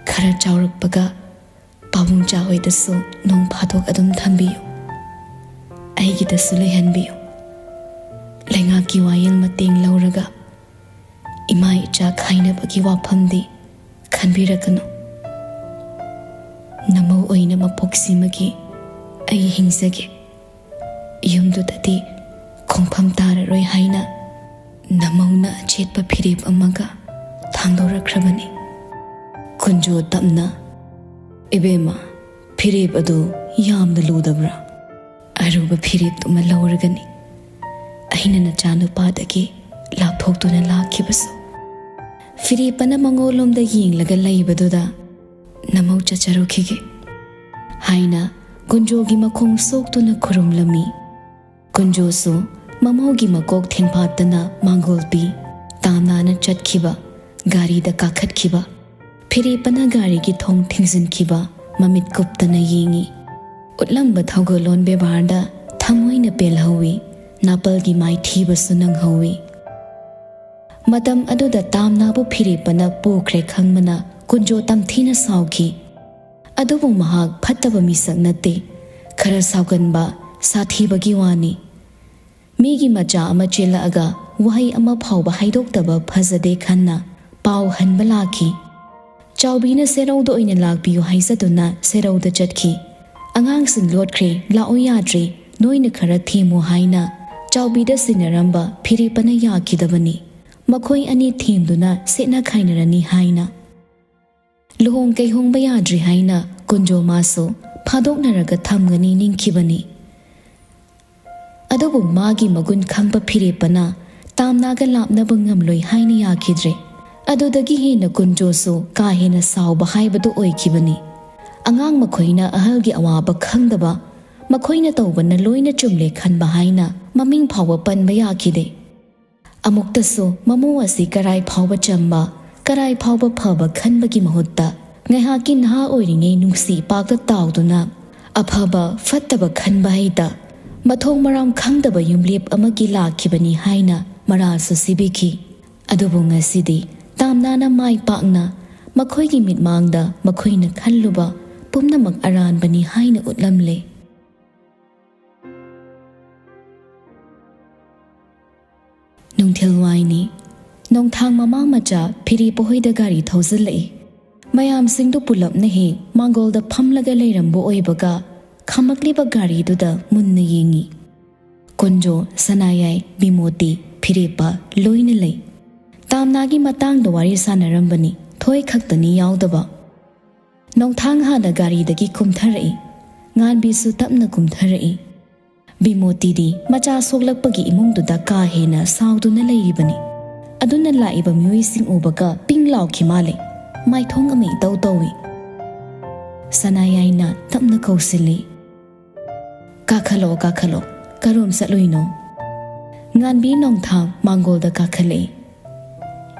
ꯈꯔ ꯆꯥꯎꯔꯛꯄꯒ ꯄꯥꯕꯨꯡ ꯆꯥ ꯍꯣꯏꯗꯁꯨ ꯅꯣꯡ ꯐꯥꯗꯣꯛ ꯑꯗꯨꯝ ꯊꯝꯕꯤꯌꯨ, ꯑꯩꯒꯤꯗꯁꯨ ꯂꯩꯍꯟꯕꯤꯌꯨ꯫ ꯂꯩꯉꯥꯛꯀꯤ ꯋꯥꯌꯦꯜ ꯃꯇꯦꯡ ꯂꯧꯔꯒ ꯏꯃꯥ ꯏꯆꯥ ꯈꯥꯏꯅꯕꯒꯤ ꯋꯥꯐꯝꯗꯤ ꯈꯟꯕꯤꯔꯛꯀꯅꯨ꯫ ꯅꯃꯧ ꯑꯣꯏꯅ ꯃꯄꯣꯛꯁꯤꯃꯒꯤ ꯑꯩ ꯍꯤꯡꯖꯒꯦ꯫ ꯌꯨꯝꯗꯨꯗꯗꯤ ꯈꯣꯡꯐꯝ ꯇꯥꯔꯔꯣꯏ ꯍꯥꯏꯅ ꯅꯃꯧꯅ ꯑꯆꯦꯠꯄ ꯐꯤꯔꯦꯞ ꯑꯃꯒ ꯊꯥꯡꯗꯣꯔꯛꯈ꯭ꯔꯕꯅꯤ꯫ ꯀꯨꯟꯖꯣ ꯇꯞꯅ, "ꯏꯕꯦꯝꯃ, ꯐꯤꯔꯦꯞ ꯑꯗꯨ ꯌꯥꯝꯅ ꯂꯨꯗꯕ꯭ꯔꯥ? ꯑꯔꯨꯕ ꯐꯤꯔꯦꯞꯇꯨꯃ ꯂꯧꯔꯒꯅꯤ ꯑꯩꯅ ꯅꯆꯥꯅꯨꯄꯥꯗꯒꯤ ꯂꯥꯞꯊꯣꯛꯇꯨꯅ ꯂꯥꯛꯈꯤꯕꯁꯨ꯫ ꯐꯤꯔꯦꯞ ꯑꯅ ꯃꯉꯣꯟꯂꯣꯝꯗ ꯌꯦꯡꯂꯒ ꯂꯩꯕꯗꯨꯗ ꯅꯃꯧ ꯆꯠꯆꯔꯨꯈꯤꯒꯦ" ꯍꯥꯏꯅ ꯀꯨꯟꯖꯣꯒꯤ ꯃꯈꯣꯡ ꯁꯣꯛꯇꯨꯅ ꯈꯨꯔꯨꯝꯂꯝꯃꯤ꯫ ꯀꯨꯟꯖꯣꯁꯨ ꯃꯃꯧꯒꯤ ꯃꯀꯣꯛ ꯊꯦꯡꯐꯥꯠꯇꯅ ꯃꯥꯡꯒꯣꯜ ꯄꯤ꯫ ꯇꯥꯝꯅꯥꯅ ꯆꯠꯈꯤꯕ, ꯒꯥꯔꯤꯗ ꯀꯥꯈꯠꯈꯤꯕ, ꯐꯤꯔꯦꯞ ꯑꯅ ꯒꯥꯔꯤꯒꯤ ꯊꯣꯡ ꯊꯤꯡꯖꯤꯟꯈꯤꯕ, ꯃꯃꯤꯠ ꯀꯨꯞꯇꯅ ꯌꯦꯡꯏ꯫ ꯎꯠꯂꯝꯕ ꯊꯧꯒꯜꯂꯣꯟ ꯕꯦꯕꯥꯔꯗ ꯊꯃꯣꯏꯅ ꯄꯦꯜꯍꯧꯏ, ꯅꯥꯄꯜꯒꯤ ꯃꯥꯏꯊꯤꯕꯁꯨ ꯅꯪꯍꯧꯏ꯫ ꯃꯇꯝ ꯑꯗꯨꯗ ꯇꯥꯝꯅꯥꯕꯨ ꯐꯤꯔꯦꯞ ꯑꯅ ꯄꯨꯈ꯭ꯔꯦ ꯈꯪꯕꯅ ꯀꯨꯟꯖꯣ ꯇꯝꯊꯤꯅ ꯁꯥꯎꯈꯤ꯫ ꯑꯗꯨꯕꯨ ꯃꯍꯥꯛ ꯐꯠꯇꯕ ꯃꯤꯁꯛ ꯅꯠꯇꯦ, ꯈꯔ ꯁꯥꯎꯒꯟꯕ, ꯁꯥꯊꯤꯕꯒꯤ ꯋꯥꯅꯤ꯫ ꯃꯤꯒꯤ ꯃꯆꯥ ꯑꯃ ꯆꯦꯜꯂꯛꯑꯒ ꯋꯥꯍꯩ ꯑꯃ ꯐꯥꯎꯕ ꯍꯥꯏꯗꯣꯛꯇꯕ ꯐꯖꯗꯦ ꯈꯟꯅ ꯄꯥꯎ ꯍꯟꯕ ꯂꯥꯛꯈꯤ꯫ ꯆꯥꯎꯕꯤꯅ ꯁꯦꯔꯧꯗ ꯑꯣꯏꯅ ꯂꯥꯛꯄꯤꯌꯨ ꯍꯥꯏꯖꯗꯨꯅ ꯁꯦꯔꯧꯗ ꯆꯠꯈꯤ꯫ "ꯑꯉꯥꯡꯁꯤꯡ ꯂꯣꯠꯈ꯭ꯔꯦ, ꯂꯥꯛꯑꯣ ꯌꯥꯗ꯭ꯔꯦ, ꯅꯣꯏꯅ ꯈꯔ ꯊꯦꯝꯃꯨ" ꯍꯥꯏꯅ ꯆꯥꯎꯕꯤꯗ ꯁꯤꯟꯅꯔꯝꯕ ꯐꯤꯔꯦꯞ ꯑꯅ ꯌꯥꯈꯤꯗꯕꯅꯤ꯫ ꯃꯈꯣꯏ ꯑꯅꯤ ꯊꯦꯝꯗꯨꯅ ꯁꯦꯠꯅ ꯈꯥꯏꯅꯔꯅꯤ ꯍꯥꯏꯅ꯫ ꯂꯨꯍꯣꯡ ꯀꯩꯍꯣꯡꯕ ꯌꯥꯗ꯭ꯔꯤ ꯍꯥꯏꯅ ꯀꯨꯟꯖꯣ ꯃꯥꯁꯨ ꯐꯥꯗꯣꯛꯅꯔꯒ ꯊꯝꯒꯅꯤ ꯅꯤꯡꯈꯤꯕꯅꯤ꯫ ꯑꯗꯨꯕꯨ ꯃꯥꯒꯤ ꯃꯒꯨꯟ ꯈꯪꯕ ꯐꯤꯔꯦꯞ ꯑꯅ ꯇꯥꯝꯅꯥꯒ ꯂꯥꯞꯅꯕ ꯉꯝꯂꯣꯏ ꯍꯥꯏꯅ ꯌꯥꯈꯤꯗ꯭ꯔꯦ꯫ ꯑꯗꯨꯗꯒꯤ ꯍꯦꯟꯅ ꯀꯨꯟꯖꯣꯁꯨ ꯀꯥ ꯍꯦꯟꯅ ꯁꯥꯎꯕ ꯍꯥꯏꯕꯗꯨ ꯑꯣꯏꯈꯤꯕꯅꯤ꯫ ꯑꯉꯥꯡ ꯃꯈꯣꯏꯅ ꯑꯍꯜꯒꯤ ꯑꯋꯥꯕ ꯈꯪꯗꯕ, ꯃꯈꯣꯏꯅ ꯇꯧꯕꯅ ꯂꯣꯏꯅ ꯆꯨꯝꯂꯦ ꯈꯟꯕ ꯍꯥꯏꯅ ꯃꯃꯤꯡ ꯐꯥꯎꯕ ꯄꯟꯕ ꯌꯥꯈꯤꯗꯦ꯫ ꯑꯃꯨꯛꯇꯁꯨ ꯃꯃꯧ ꯑꯁꯤ ꯀꯔꯥꯏ ꯐꯥꯎꯕ ꯆꯝꯕ, ꯀꯔꯥꯏ ꯐꯥꯎꯕ ꯐꯕ ꯈꯟꯕꯒꯤ ꯃꯍꯨꯠꯇ ꯉꯥꯏꯍꯥꯛꯀꯤ ꯅꯍꯥ ꯑꯣꯏꯔꯤꯉꯩ ꯅꯨꯡꯁꯤ ꯏꯄꯥꯛꯇ ꯇꯥꯎꯗꯨꯅ ꯑꯐꯕ ꯐꯠꯇꯕ ꯈꯟꯕ ꯍꯩꯇ, ꯃꯊꯣꯡ ꯃꯔꯥꯡ ꯈꯪꯗꯕ ꯌꯨꯝꯂꯦꯞ ꯑꯃꯒꯤ ꯂꯥꯛꯈꯤꯕꯅꯤ ꯍꯥꯏꯅ ꯃꯔꯥꯜꯁꯨ ꯁꯤꯕꯤꯈꯤ꯫ ꯑꯗꯨꯕꯨ ꯉꯁꯤꯗꯤ ꯇꯥꯝꯅꯥꯅ ꯃꯥꯏ ꯄꯥꯛꯅ ꯃꯈꯣꯏꯒꯤ ꯃꯤꯠꯃꯥꯡꯗ ꯃꯈꯣꯏꯅ ꯈꯜꯂꯨꯕ ꯄꯨꯝꯅꯃꯛ ꯑꯔꯥꯟꯕꯅꯤ ꯍꯥꯏꯅ ꯎꯠꯂꯝꯂꯦ꯫ ꯅꯨꯡꯊꯤꯜ ꯋꯥꯏꯅꯤ꯫ ꯅꯣꯡꯊꯥꯡ ꯃꯃꯥ ꯃꯆꯥ ꯐꯤꯔꯦꯞ ꯍꯣꯏꯗ ꯒꯥꯔꯤ ꯊꯧꯖꯤꯜꯂꯛꯏ꯫ ꯃꯌꯥꯝꯁꯤꯡꯗꯨ ꯄꯨꯂꯞꯅ ꯍꯦꯛ ꯃꯥꯡꯒꯣꯜꯗ ꯐꯝꯂꯒ ꯂꯩꯔꯝꯕ ꯑꯣꯏꯕꯒ ꯈꯥꯝꯃꯛꯂꯤꯕ ꯒꯥꯔꯤꯗꯨꯗ ꯃꯨꯟꯅ ꯌꯦꯡꯉꯤ꯫ ꯀꯨꯟꯖꯣ, ꯁꯅꯥꯌꯥꯏ, ꯕꯤꯃꯣꯇꯤ, ꯐꯤꯔꯦꯞꯄ ꯂꯣꯏꯅ ꯂꯩ꯫ ꯇꯥꯝꯅꯥꯒꯤ ꯃꯇꯥꯡꯗ ꯋꯥꯔꯤ ꯁꯥꯟꯅꯔꯝꯕꯅꯤ, ꯊꯣꯏ ꯈꯛꯇꯅꯤ ꯌꯥꯎꯗꯕ꯫ ꯅꯣꯡꯊꯥꯡ ꯍꯥꯟꯅ ꯒꯥꯔꯤꯗꯒꯤ ꯀꯨꯝꯊꯔꯛꯏ꯫ ꯉꯥꯟꯕꯤꯁꯨ ꯇꯞꯅ ꯀꯨꯝꯊꯔꯛꯏ꯫ ꯕꯤꯃꯣꯇꯤꯗꯤ ꯃꯆꯥ ꯁꯣꯛꯂꯛꯄꯒꯤ ꯏꯃꯨꯡꯗꯨꯗ ꯀꯥ ꯍꯦꯟꯅ ꯁꯥꯎꯗꯨꯅ ꯂꯩꯔꯤꯕꯅꯤ꯫ ꯑꯗꯨꯅ ꯂꯥꯛꯏꯕ ꯃꯤꯑꯣꯏꯁꯤꯡ ꯎꯕꯒ ꯄꯤꯡ ꯂꯥꯎꯈꯤ ꯃꯥꯜꯂꯤ꯫ ꯃꯥꯏꯊꯣꯡ ꯑꯃ ꯏꯇꯧ ꯇꯧꯏ꯫ ꯁꯅꯥꯌꯥꯏꯅ ꯇꯞꯅ ꯀꯧꯁꯤꯜꯂꯤ, "ꯀꯥꯈꯠꯂꯣ, ꯀꯥꯈꯠꯂꯣ, ꯀꯔꯣꯝ ꯆꯠꯂꯨꯏꯅꯣ?" ꯉꯥꯟꯕꯤ ꯅꯣꯡꯊꯥꯡ ꯃꯥꯡꯒꯣꯜꯗ ꯀꯥꯈꯠꯂꯛꯏ꯫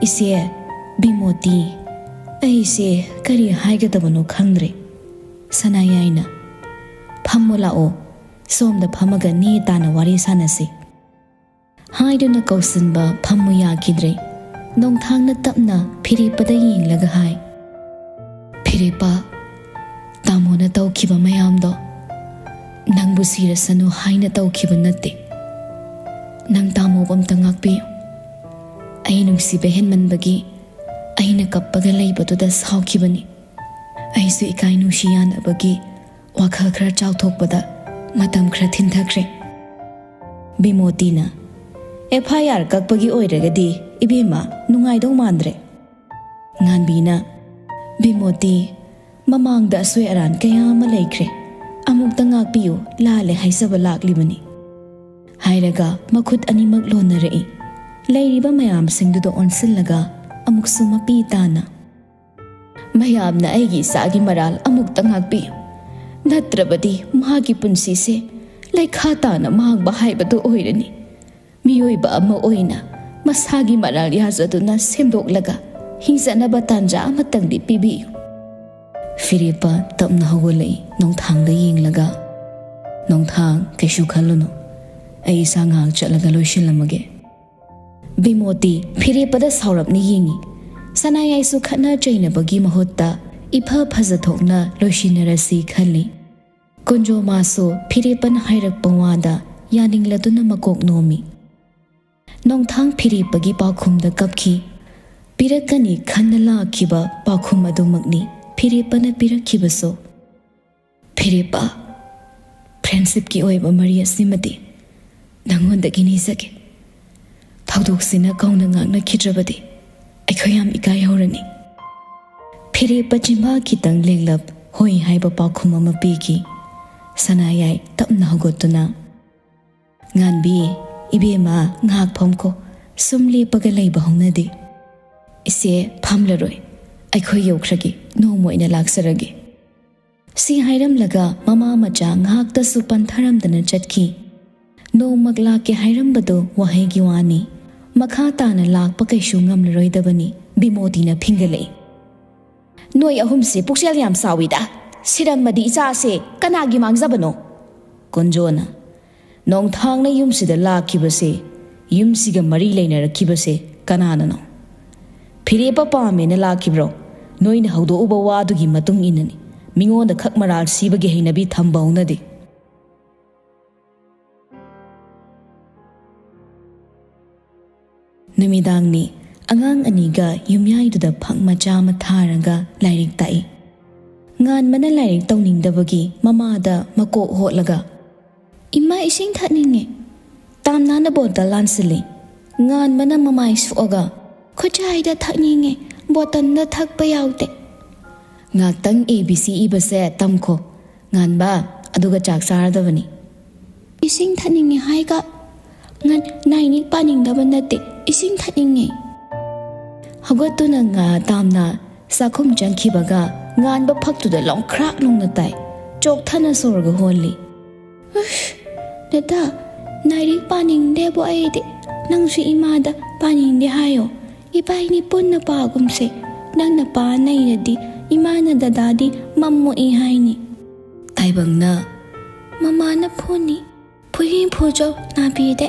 "ꯏꯆꯦ, ꯕꯤꯃꯣꯇꯤ, ꯑꯩꯁꯦ ꯀꯔꯤ ꯍꯥꯏꯒꯗꯕꯅꯣ ꯈꯪꯗ꯭ꯔꯦ꯫" ꯁꯅꯥꯌꯥꯏꯅ, "ꯐꯝꯃꯣ ꯂꯥꯛꯑꯣ, ꯁꯣꯝꯗ ꯐꯝꯃꯒ ꯅꯦ ꯇꯥꯅ ꯋꯥꯔꯤ ꯁꯥꯟꯅꯁꯤ꯫" ꯍꯥꯏꯗꯨꯅ ꯀꯧꯁꯤꯟꯕ ꯐꯝꯃꯨ ꯌꯥꯈꯤꯗ꯭ꯔꯦ꯫ ꯅꯣꯡꯊꯥꯡꯅ ꯇꯞꯅ ꯐꯤꯔꯦꯞꯄꯗ ꯌꯦꯡꯂꯒ ꯍꯥꯏ, "ꯐꯤꯔꯦꯞꯄ, ꯇꯥꯃꯣꯅ ꯇꯧꯈꯤꯕ ꯃꯌꯥꯝꯗꯣ ꯅꯪꯕꯨ ꯁꯤꯔꯁꯅꯨ ꯍꯥꯏꯅ ꯇꯧꯈꯤꯕ ꯅꯠꯇꯦ꯫ ꯅꯪ ꯇꯥꯃꯣꯕꯨ ꯑꯝꯇ ꯉꯥꯛꯄꯤꯌꯨ꯫ ꯑꯩ ꯅꯨꯡꯁꯤꯕ ꯍꯦꯟꯃꯟꯕꯒꯤ ꯑꯩꯅ ꯀꯞꯄꯒ ꯂꯩꯕꯗꯨꯗ ꯁꯥꯎꯈꯤꯕꯅꯤ꯫ ꯑꯩꯁꯨ ꯏꯀꯥꯏ ꯅꯨꯡꯁꯤ ꯌꯥꯅꯕꯒꯤ ꯋꯥꯈꯜ ꯈꯔ ꯆꯥꯎꯊꯣꯛꯄꯗ ꯃꯇꯝ ꯈꯔ ꯊꯤꯟꯊꯈ꯭ꯔꯦ꯫" ꯕꯤꯃꯣꯇꯤꯅ, "ꯑꯦꯐ ꯑꯥꯏ ꯑꯥꯔ ꯀꯛꯄꯒꯤ ꯑꯣꯏꯔꯒꯗꯤ ꯏꯕꯦꯝꯃ ꯅꯨꯡꯉꯥꯏꯗꯧ ꯃꯥꯟꯗ꯭ꯔꯦ꯫" ꯉꯥꯟꯕꯤꯅ, "ꯕꯤꯃꯣꯇꯤ, ꯃꯃꯥꯡꯗ ꯑꯁꯣꯏ ꯑꯔꯥꯟ ꯀꯌꯥ ꯑꯃ ꯂꯩꯈ꯭ꯔꯦ꯫ ꯑꯃꯨꯛꯇ ꯉꯥꯛꯄꯤꯌꯨ, ꯂꯥꯜꯂꯦ ꯍꯥꯏꯖꯕ ꯂꯥꯛꯂꯤꯕꯅꯤ꯫" ꯍꯥꯏꯔꯒ ꯃꯈꯨꯠ ꯑꯅꯤꯃꯛ ꯂꯣꯟꯅꯔꯛꯏ꯫ ꯂꯩꯔꯤꯕ ꯃꯌꯥꯝꯁꯤꯡꯗꯨꯗ ꯑꯣꯟꯁꯤꯜꯂꯒ ꯑꯃꯨꯛꯁꯨ ꯃꯄꯤ ꯇꯥꯅ, "ꯃꯌꯥꯝꯅ ꯑꯩꯒꯤ ꯏꯆꯥꯒꯤ ꯃꯔꯥꯜ ꯑꯃꯨꯛꯇ ꯉꯥꯛꯄꯤꯌꯨ, ꯅꯠꯇ꯭ꯔꯕꯗꯤ ꯃꯥꯒꯤ ꯄꯨꯟꯁꯤꯁꯦ ꯂꯩꯈꯥ ꯇꯥꯅ ꯃꯥꯡꯕ ꯍꯥꯏꯕꯗꯨ ꯑꯣꯏꯔꯅꯤ꯫ ꯃꯤꯑꯣꯏꯕ ꯑꯃ ꯑꯣꯏꯅ ꯃꯁꯥꯒꯤ ꯃꯔꯥꯜ ꯌꯥꯖꯗꯨꯅ ꯁꯦꯝꯗꯣꯛꯂꯒ ꯍꯤꯡꯖꯅꯕ ꯇꯥꯟꯖꯥ ꯑꯃꯇꯪꯗꯤ ꯄꯤꯕꯤꯌꯨ꯫" ꯐꯤꯔꯦꯞꯄ ꯇꯞꯅ ꯍꯧꯒꯠꯂꯛꯏ, ꯅꯣꯡꯊꯥꯡꯗ ꯌꯦꯡꯂꯒ, "ꯅꯣꯡꯊꯥꯡ, ꯀꯩꯁꯨ ꯈꯜꯂꯨꯅꯨ꯫ ꯑꯩ ꯏꯁꯥ ꯉꯥꯏꯍꯥꯛ ꯆꯠꯂꯒ ꯂꯣꯏꯁꯤꯜꯂꯝꯃꯒꯦ꯫" ꯕꯤꯃꯣꯇꯤ ꯐꯤꯔꯦꯞꯄꯗ ꯁꯥꯎꯔꯞꯅ ꯌꯦꯡꯏ꯫ ꯁꯅꯥꯌꯥꯏꯁꯨ ꯈꯠꯅ ꯆꯩꯅꯕꯒꯤ ꯃꯍꯨꯠꯇ ꯏꯐ ꯐꯖꯊꯣꯛꯅ ꯂꯣꯏꯁꯤꯟꯅꯔꯁꯤ ꯈꯜꯂꯤ꯫ ꯀꯨꯟꯖꯣ ꯃꯥꯁꯨ ꯐꯤꯔꯦꯞꯄꯅ ꯍꯥꯏꯔꯛꯄ ꯋꯥꯗ ꯌꯥꯅꯤꯡꯂꯗꯨꯅ ꯃꯀꯣꯛ ꯅꯣꯝꯃꯤ꯫ ꯅꯣꯡꯊꯥꯡ ꯐꯤꯔꯦꯞꯄꯒꯤ ꯄꯥꯎꯈꯨꯝꯗ ꯀꯞꯈꯤ꯫ ꯄꯤꯔꯛꯀꯅꯤ ꯈꯟꯅ ꯂꯥꯛꯈꯤꯕ ꯄꯥꯎꯈꯨꯝ ꯑꯗꯨꯃꯛꯅꯤ ꯐꯤꯔꯦꯞꯄꯅ ꯄꯤꯔꯛꯈꯤꯕꯁꯨ꯫ "ꯐꯤꯔꯦꯞꯄ, ꯐ꯭ꯔꯦꯟꯁꯤꯞꯀꯤ ꯑꯣꯏꯕ ꯃꯔꯤ ꯑꯁꯤꯃꯗꯤ "ꯅꯉꯣꯟꯗꯒꯤ ꯅꯤꯖꯒꯦ꯫ ꯊꯧꯗꯣꯛꯁꯤꯅ ꯀꯧꯅ ꯉꯥꯛꯅꯈꯤꯗ꯭ꯔꯕꯗꯤ ꯑꯩꯈꯣꯏ ꯌꯥꯝ ꯏꯀꯥꯏꯍꯧꯔꯅꯤ꯫" ꯐꯤꯔꯦꯞꯄ ꯆꯤꯟꯕꯥ ꯈꯤꯇꯪ ꯂꯦꯡꯂꯞ ꯍꯣꯏ ꯍꯥꯏꯕ ꯄꯥꯎꯈꯨꯝ ꯑꯃ ꯄꯤꯈꯤ꯫ ꯁꯅꯥꯌꯥꯏ ꯇꯞꯅ ꯍꯧꯒꯠꯇꯨꯅ, "ꯉꯥꯟꯕꯤ, ꯏꯕꯦꯝꯃ, ꯉꯥꯏꯍꯥꯛ ꯐꯝꯈꯣ꯫ ꯁꯨꯝ ꯂꯦꯞꯄꯒ ꯂꯩꯕ ꯍꯧꯅꯗꯦ꯫" "ꯏꯆꯦ, ꯐꯝꯂꯔꯣꯏ꯫ ꯑꯩꯈꯣꯏ ꯌꯧꯈ꯭ꯔꯒꯦ꯫ ꯅꯣꯡꯃ ꯑꯣꯏꯅ ꯂꯥꯛꯆꯔꯒꯦ꯫" ꯁꯤ ꯍꯥꯏꯔꯝꯂꯒ ꯃꯃꯥ ꯃꯆꯥ ꯉꯥꯏꯍꯥꯛꯇꯁꯨ ꯄꯟꯊꯔꯝꯗꯅ ꯆꯠꯈꯤ꯫ ꯅꯣꯡꯃ ꯂꯥꯛꯀꯦ ꯍꯥꯏꯔꯝꯕꯗꯣ ꯋꯥꯍꯩꯒꯤ ꯋꯥꯅꯤ꯫ ꯃꯈꯥ ꯇꯥꯅ ꯂꯥꯛꯄ ꯀꯩꯁꯨ ꯉꯝꯂꯔꯣꯏꯗꯕꯅꯤ꯫ ꯕꯤꯃꯣꯇꯤꯅ ꯐꯤꯡꯒꯠꯂꯛꯏ꯫ "ꯅꯣꯏ ꯑꯍꯨꯝꯁꯤ ꯄꯨꯛꯆꯦꯜ ꯌꯥꯝ ꯆꯥꯎꯏꯗ꯫ ꯁꯤꯔꯝꯃꯗꯤ ꯏꯆꯥꯁꯦ ꯀꯅꯥꯒꯤ ꯃꯥꯡꯖꯕꯅꯣ?" ꯀꯨꯟꯖꯣꯅ, "ꯅꯣꯡꯊꯥꯡꯅ ꯌꯨꯝꯁꯤꯗ ꯂꯥꯛꯈꯤꯕꯁꯦ, ꯌꯨꯝꯁꯤꯒ ꯃꯔꯤ ꯂꯩꯅꯔꯛꯈꯤꯕꯁꯦ ꯀꯅꯥꯅꯅꯣ? ꯐꯤꯔꯦꯞꯄ ꯄꯥꯝꯃꯦꯅ ꯂꯥꯛꯈꯤꯕ꯭ꯔꯣ? ꯅꯣꯏꯅ ꯍꯧꯗꯣꯛꯎꯕ ꯋꯥꯗꯨꯒꯤ ꯃꯇꯨꯡ ꯏꯟꯅꯅꯤ꯫ ꯃꯤꯉꯣꯟꯗ ꯈꯛ ꯃꯔꯥꯜ ꯁꯤꯕꯒꯤ ꯍꯩꯅꯕꯤ ꯊꯝꯕ ꯍꯧꯅꯗꯦ꯫" ꯅꯨꯃꯤꯗꯥꯡꯅꯤ꯫ ꯑꯉꯥꯡ ꯑꯅꯤꯒ ꯌꯨꯝꯌꯥꯏꯗꯨꯗ ꯐꯛ ꯃꯆꯥ ꯑꯃ ꯊꯥꯔꯒ ꯂꯥꯏꯔꯤꯛ ꯇꯥꯛꯏ꯫ ꯉꯥꯟꯕꯅ ꯂꯥꯏꯔꯤꯛ ꯇꯧꯅꯤꯡꯗꯕꯒꯤ ꯃꯃꯥꯗ ꯃꯀꯣꯛ ꯍꯣꯠꯂꯒ, "ꯏꯃꯥ, ꯏꯁꯤꯡ ꯊꯛꯅꯤꯡꯉꯦ꯫" ꯇꯥꯝꯅꯥꯅ ꯕꯣꯇꯜ ꯂꯥꯟꯁꯤꯜꯂꯤ꯫ ꯉꯥꯟꯕꯅ ꯃꯃꯥꯏ ꯁꯣꯛꯑꯒ, "ꯈꯨꯠꯆꯥꯏꯗ ꯊꯛꯅꯤꯡꯉꯦ, ꯕꯣꯇꯜꯗ ꯊꯛꯄ ꯌꯥꯎꯗꯦ꯫" "ꯉꯥꯛꯇꯪ ꯑꯦ ꯕꯤ ꯁꯤ ꯏꯕꯁꯦ ꯇꯝꯈꯣ, ꯉꯥꯟꯕ, ꯑꯗꯨꯒ ꯆꯥꯛ ꯆꯥꯔꯗꯕꯅꯤ꯫" "ꯏꯁꯤꯡ ꯊꯛꯅꯤꯡꯉꯦ ꯍꯥꯏꯒ꯫ ꯉꯟ-, ꯂꯥꯏꯔꯤꯛ ꯄꯥꯅꯤꯡꯗꯕ ꯅꯠꯇꯦ, ꯏꯁꯤꯡ ꯊꯛꯅꯤꯡꯉꯦ꯫" ꯍꯧꯒꯠꯇꯨꯅ ꯉꯥ ꯇꯥꯝꯅ ꯆꯥꯛꯈꯨꯝ ꯆꯪꯈꯤꯕꯒ ꯉꯥꯟꯕ ꯐꯛꯇꯨꯗ ꯂꯣꯡꯈ꯭ꯔꯥꯛ ꯂꯣꯡꯅ ꯇꯥꯏ꯫ ꯆꯣꯛꯊꯅ ꯁꯣꯔꯒ ꯍꯣꯜꯂꯤ꯫ "ꯎꯁ, ꯗꯗꯥ, ꯂꯥꯏꯔꯤꯛ ꯄꯥꯅꯤꯡꯗꯦꯕꯨ ꯑꯩꯗꯤ꯫ ꯅꯪꯁꯨ ꯏꯃꯥꯗ ꯄꯥꯅꯤꯡꯗꯦ ꯍꯥꯏꯌꯣ꯫ ꯏꯕꯥꯏꯅꯤ ꯄꯨꯟꯅ ꯄꯥꯒꯨꯝꯁꯦ꯫ ꯅꯪꯅ ꯄꯥ ꯂꯩꯔꯗꯤ ꯏꯃꯥꯅ ꯗꯗꯥꯗꯤ ꯃꯝꯃꯣꯛꯏ ꯍꯥꯏꯅꯤ꯫" ꯇꯥꯏꯕꯪꯅ, "ꯃꯃꯥꯅ ꯐꯨꯅꯤ꯫ ꯐꯨꯍꯤꯡ ꯐꯨꯖꯧ, ꯅꯥꯕꯤꯗꯦ꯫"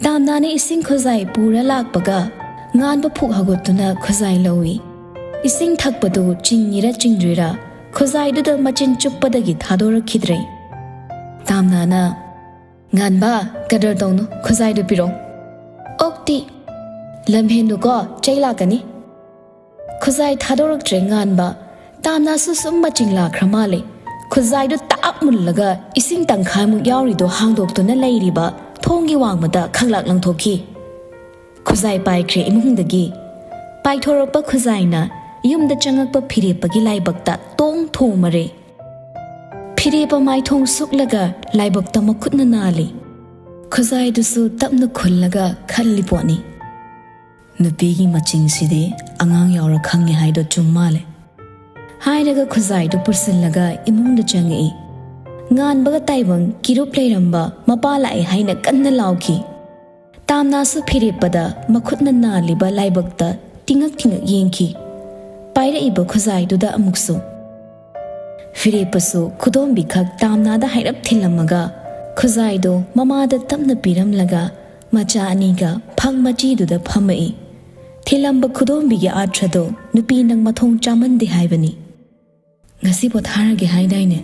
ꯇꯥꯝꯅꯥꯅ ꯏꯁꯤꯡ ꯈꯨꯖꯥꯏ ꯄꯨꯔ ꯂꯥꯛꯄꯒ ꯉꯥꯟꯕ ꯐꯨꯛ ꯍꯧꯒꯠꯇꯨꯅ ꯈꯨꯖꯥꯏ ꯂꯧꯏ꯫ ꯏꯁꯤꯡ ꯊꯛꯄꯗꯨ ꯆꯤꯡꯉꯤꯔ ꯆꯤꯡꯗ꯭ꯔꯤꯔꯥ ꯈꯨꯖꯥꯏꯗꯨꯗ ꯃꯆꯤꯟ ꯆꯨꯞꯄꯗꯒꯤ ꯊꯥꯗꯣꯔꯛꯈꯤꯗ꯭ꯔꯦ꯫ ꯇꯥꯝꯅꯥꯅ, "ꯉꯥꯟꯕ, ꯀꯗꯔ ꯇꯧꯅꯨ, ꯈꯨꯖꯥꯏꯗꯨ ꯄꯤꯔꯛꯑꯣ꯫" "ꯑꯣꯛꯇꯤ꯫" "ꯂꯝꯍꯦꯟꯅꯨꯀꯣ, ꯆꯩ ꯂꯥꯛꯀꯅꯤ꯫" ꯈꯨꯖꯥꯏ ꯊꯥꯗꯣꯔꯛꯇ꯭ꯔꯦ ꯉꯥꯟꯕ꯫ ꯇꯥꯝꯅꯥꯁꯨ ꯁꯨꯝ ꯃꯆꯤꯡ ꯂꯥꯛꯈ꯭ꯔ ꯃꯥꯜꯂꯦ꯫ ꯈꯨꯖꯥꯏꯗꯨ ꯇꯥꯛ ꯃꯨꯜꯂꯒ ꯏꯁꯤꯡ ꯇꯪꯈꯥꯏꯃꯨꯛ ꯌꯥꯎꯔꯤꯗꯣ ꯍꯥꯡꯗꯣꯛꯇꯨꯅ ꯂꯩꯔꯤꯕ ꯊꯣꯡꯒꯤ ꯋꯥꯡꯃꯗ ꯈꯪꯂꯥꯛ ꯂꯪꯊꯣꯛꯈꯤ꯫ ꯈꯨꯖꯥꯏ ꯄꯥꯏꯈ꯭ꯔꯦ ꯏꯃꯨꯡꯗꯒꯤ꯫ ꯄꯥꯏꯊꯣꯔꯛꯄ ꯈꯨꯖꯥꯏꯅ ꯌꯨꯝꯗ ꯆꯪꯉꯛꯄ ꯐꯤꯔꯦꯞꯄꯒꯤ ꯂꯥꯏꯕꯛꯇ ꯇꯣꯡ ꯊꯣꯝꯃꯔꯦ꯫ ꯐꯤꯔꯦꯞꯄ ꯃꯥꯏꯊꯣꯡ ꯁꯨꯛꯂꯒ ꯂꯥꯏꯕꯛꯇ ꯃꯈꯨꯠꯅ ꯅꯥꯜꯂꯤ꯫ ꯈꯨꯖꯥꯏꯗꯨꯁꯨ ꯇꯞꯅ ꯈꯨꯜꯂꯒ ꯈꯜꯂꯤ ꯄꯣꯠꯅꯤ꯫ "ꯅꯨꯄꯤꯒꯤ ꯃꯆꯤꯡꯁꯤꯗꯤ ꯑꯉꯥꯡ ꯌꯥꯎꯔ ꯈꯪꯉꯦ ꯍꯥꯏꯗꯣ ꯆꯨꯝ ꯃꯥꯜꯂꯦ" ꯍꯥꯏꯔꯒ ꯈꯨꯖꯥꯏꯗꯨ ꯄꯨꯁꯤꯜꯂꯒ ꯏꯃꯨꯡꯗ ꯆꯪꯉꯛꯏ꯫ ꯉꯥꯟꯕꯒ ꯇꯥꯏꯕꯪ ꯀꯤꯔꯨꯞ ꯂꯩꯔꯝꯕ ꯃꯄꯥ ꯂꯥꯛꯑꯦ ꯍꯥꯏꯅ ꯀꯟꯅ ꯂꯥꯎꯈꯤ꯫ ꯇꯥꯝꯅꯥꯁꯨ ꯐꯤꯔꯦꯞꯄꯗ ꯃꯈꯨꯠꯅ ꯅꯥꯜꯂꯤꯕ ꯂꯥꯏꯕꯛꯇ ꯇꯤꯡꯉꯛ ꯇꯤꯡꯉꯛ ꯌꯦꯡꯈꯤ꯫ ꯄꯥꯏꯔꯛꯏꯕ ꯈꯨꯖꯥꯏꯗꯨꯗ ꯑꯃꯨꯛꯁꯨ꯫ ꯐꯤꯔꯦꯞꯄꯁꯨ ꯈꯨꯗꯣꯝꯕꯤꯈꯛ ꯇꯥꯝꯅꯥꯗ ꯍꯥꯏꯔꯞ ꯊꯤꯜꯂꯝꯃꯒ ꯈꯨꯖꯥꯏꯗꯣ ꯃꯃꯥꯗ ꯇꯞꯅ ꯄꯤꯔꯝꯂꯒ ꯃꯆꯥ ꯑꯅꯤꯒ ꯐꯛ ꯃꯆꯤꯗꯨꯗ ꯐꯝꯃꯛꯏ꯫ ꯊꯤꯜꯂꯝꯕ ꯈꯨꯗꯣꯝꯕꯤꯒꯤ ꯑꯥꯊ꯭ꯔꯗꯣ ꯅꯨꯄꯤ ꯅꯪ ꯃꯊꯣꯡ ꯆꯥꯃꯟꯗꯦ ꯍꯥꯏꯕꯅꯤ꯫ "ꯉꯁꯤ ꯄꯣꯊꯥꯔꯒꯦ ꯍꯥꯏꯗꯥꯏꯅꯦ?"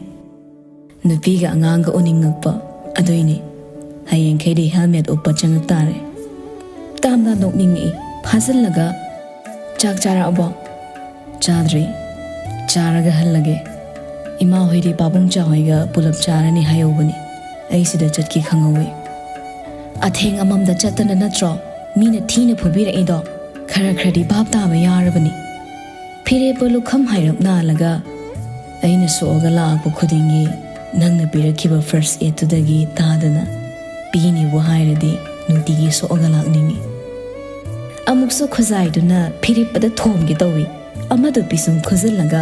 "ꯅꯨꯄꯤꯒ ꯑꯉꯥꯡꯒ ꯎꯅꯤꯡꯉꯛꯄ, ꯑꯗꯨꯏꯅꯦ꯫ ꯍꯌꯦꯡꯈꯩꯗꯤ ꯍꯦꯜꯃꯦꯠ ꯎꯞꯄ ꯆꯪꯉꯛ ꯇꯥꯔꯦ"꯫ ꯇꯥꯝꯅ ꯅꯣꯛꯅꯤꯡꯉꯛꯏ꯫ ꯐꯥꯖꯤꯜꯂꯒ, "ꯆꯥꯛ ꯆꯥꯔꯛꯑꯕꯣ?" "ꯆꯥꯗ꯭ꯔꯤ꯫ ꯆꯥꯔꯒ ꯍꯜꯂꯒꯦ꯫ ꯏꯃꯥ ꯍꯣꯏꯗꯤ ꯄꯥꯕꯨꯡꯆꯥ ꯍꯣꯏꯒ ꯄꯨꯂꯞ ꯆꯥꯔꯅꯤ ꯍꯥꯏꯍꯧꯕꯅꯤ꯫ ꯑꯩ ꯁꯤꯗ ꯆꯠꯈꯤ ꯈꯪꯍꯧꯋꯤ꯫ ꯑꯊꯦꯡ ꯑꯃꯝꯗ ꯆꯠꯇꯅ ꯅꯠꯇ꯭ꯔꯣ ꯃꯤꯅ ꯊꯤꯅ ꯐꯨꯕꯤꯔꯛꯏꯗꯣ? ꯈꯔ ꯈꯔꯗꯤ ꯚꯥꯞ ꯇꯥꯕ ꯌꯥꯔꯕꯅꯤ"꯫ ꯐꯤꯔꯦꯞꯄ ꯂꯨꯈꯝ ꯍꯥꯏꯔꯞ ꯅꯥꯜꯂꯒ, "ꯑꯩꯅ ꯁꯣꯛꯑꯒ ꯂꯥꯛꯄ ꯈꯨꯗꯤꯡꯒꯤ ꯅꯪꯅ ꯄꯤꯔꯛꯈꯤꯕ ꯐꯥꯔꯁ ꯑꯦꯗꯇꯨꯗꯒꯤ ꯇꯥꯗꯅ ꯄꯤꯅꯤꯕꯨ ꯍꯥꯏꯔꯗꯤ ꯅꯨꯡꯇꯤꯒꯤ ꯁꯣꯛꯑꯒ ꯂꯥꯛꯅꯤꯡꯉꯤ"꯫ ꯑꯃꯨꯛꯁꯨ ꯈꯨꯖꯥꯏꯗꯨꯅ ꯐꯤꯔꯦꯞꯄꯗ ꯊꯣꯝꯒꯦ ꯇꯧꯏ꯫ ꯑꯃꯗꯨ ꯄꯤꯁꯨꯝ ꯈꯨꯖꯤꯜꯂꯒ,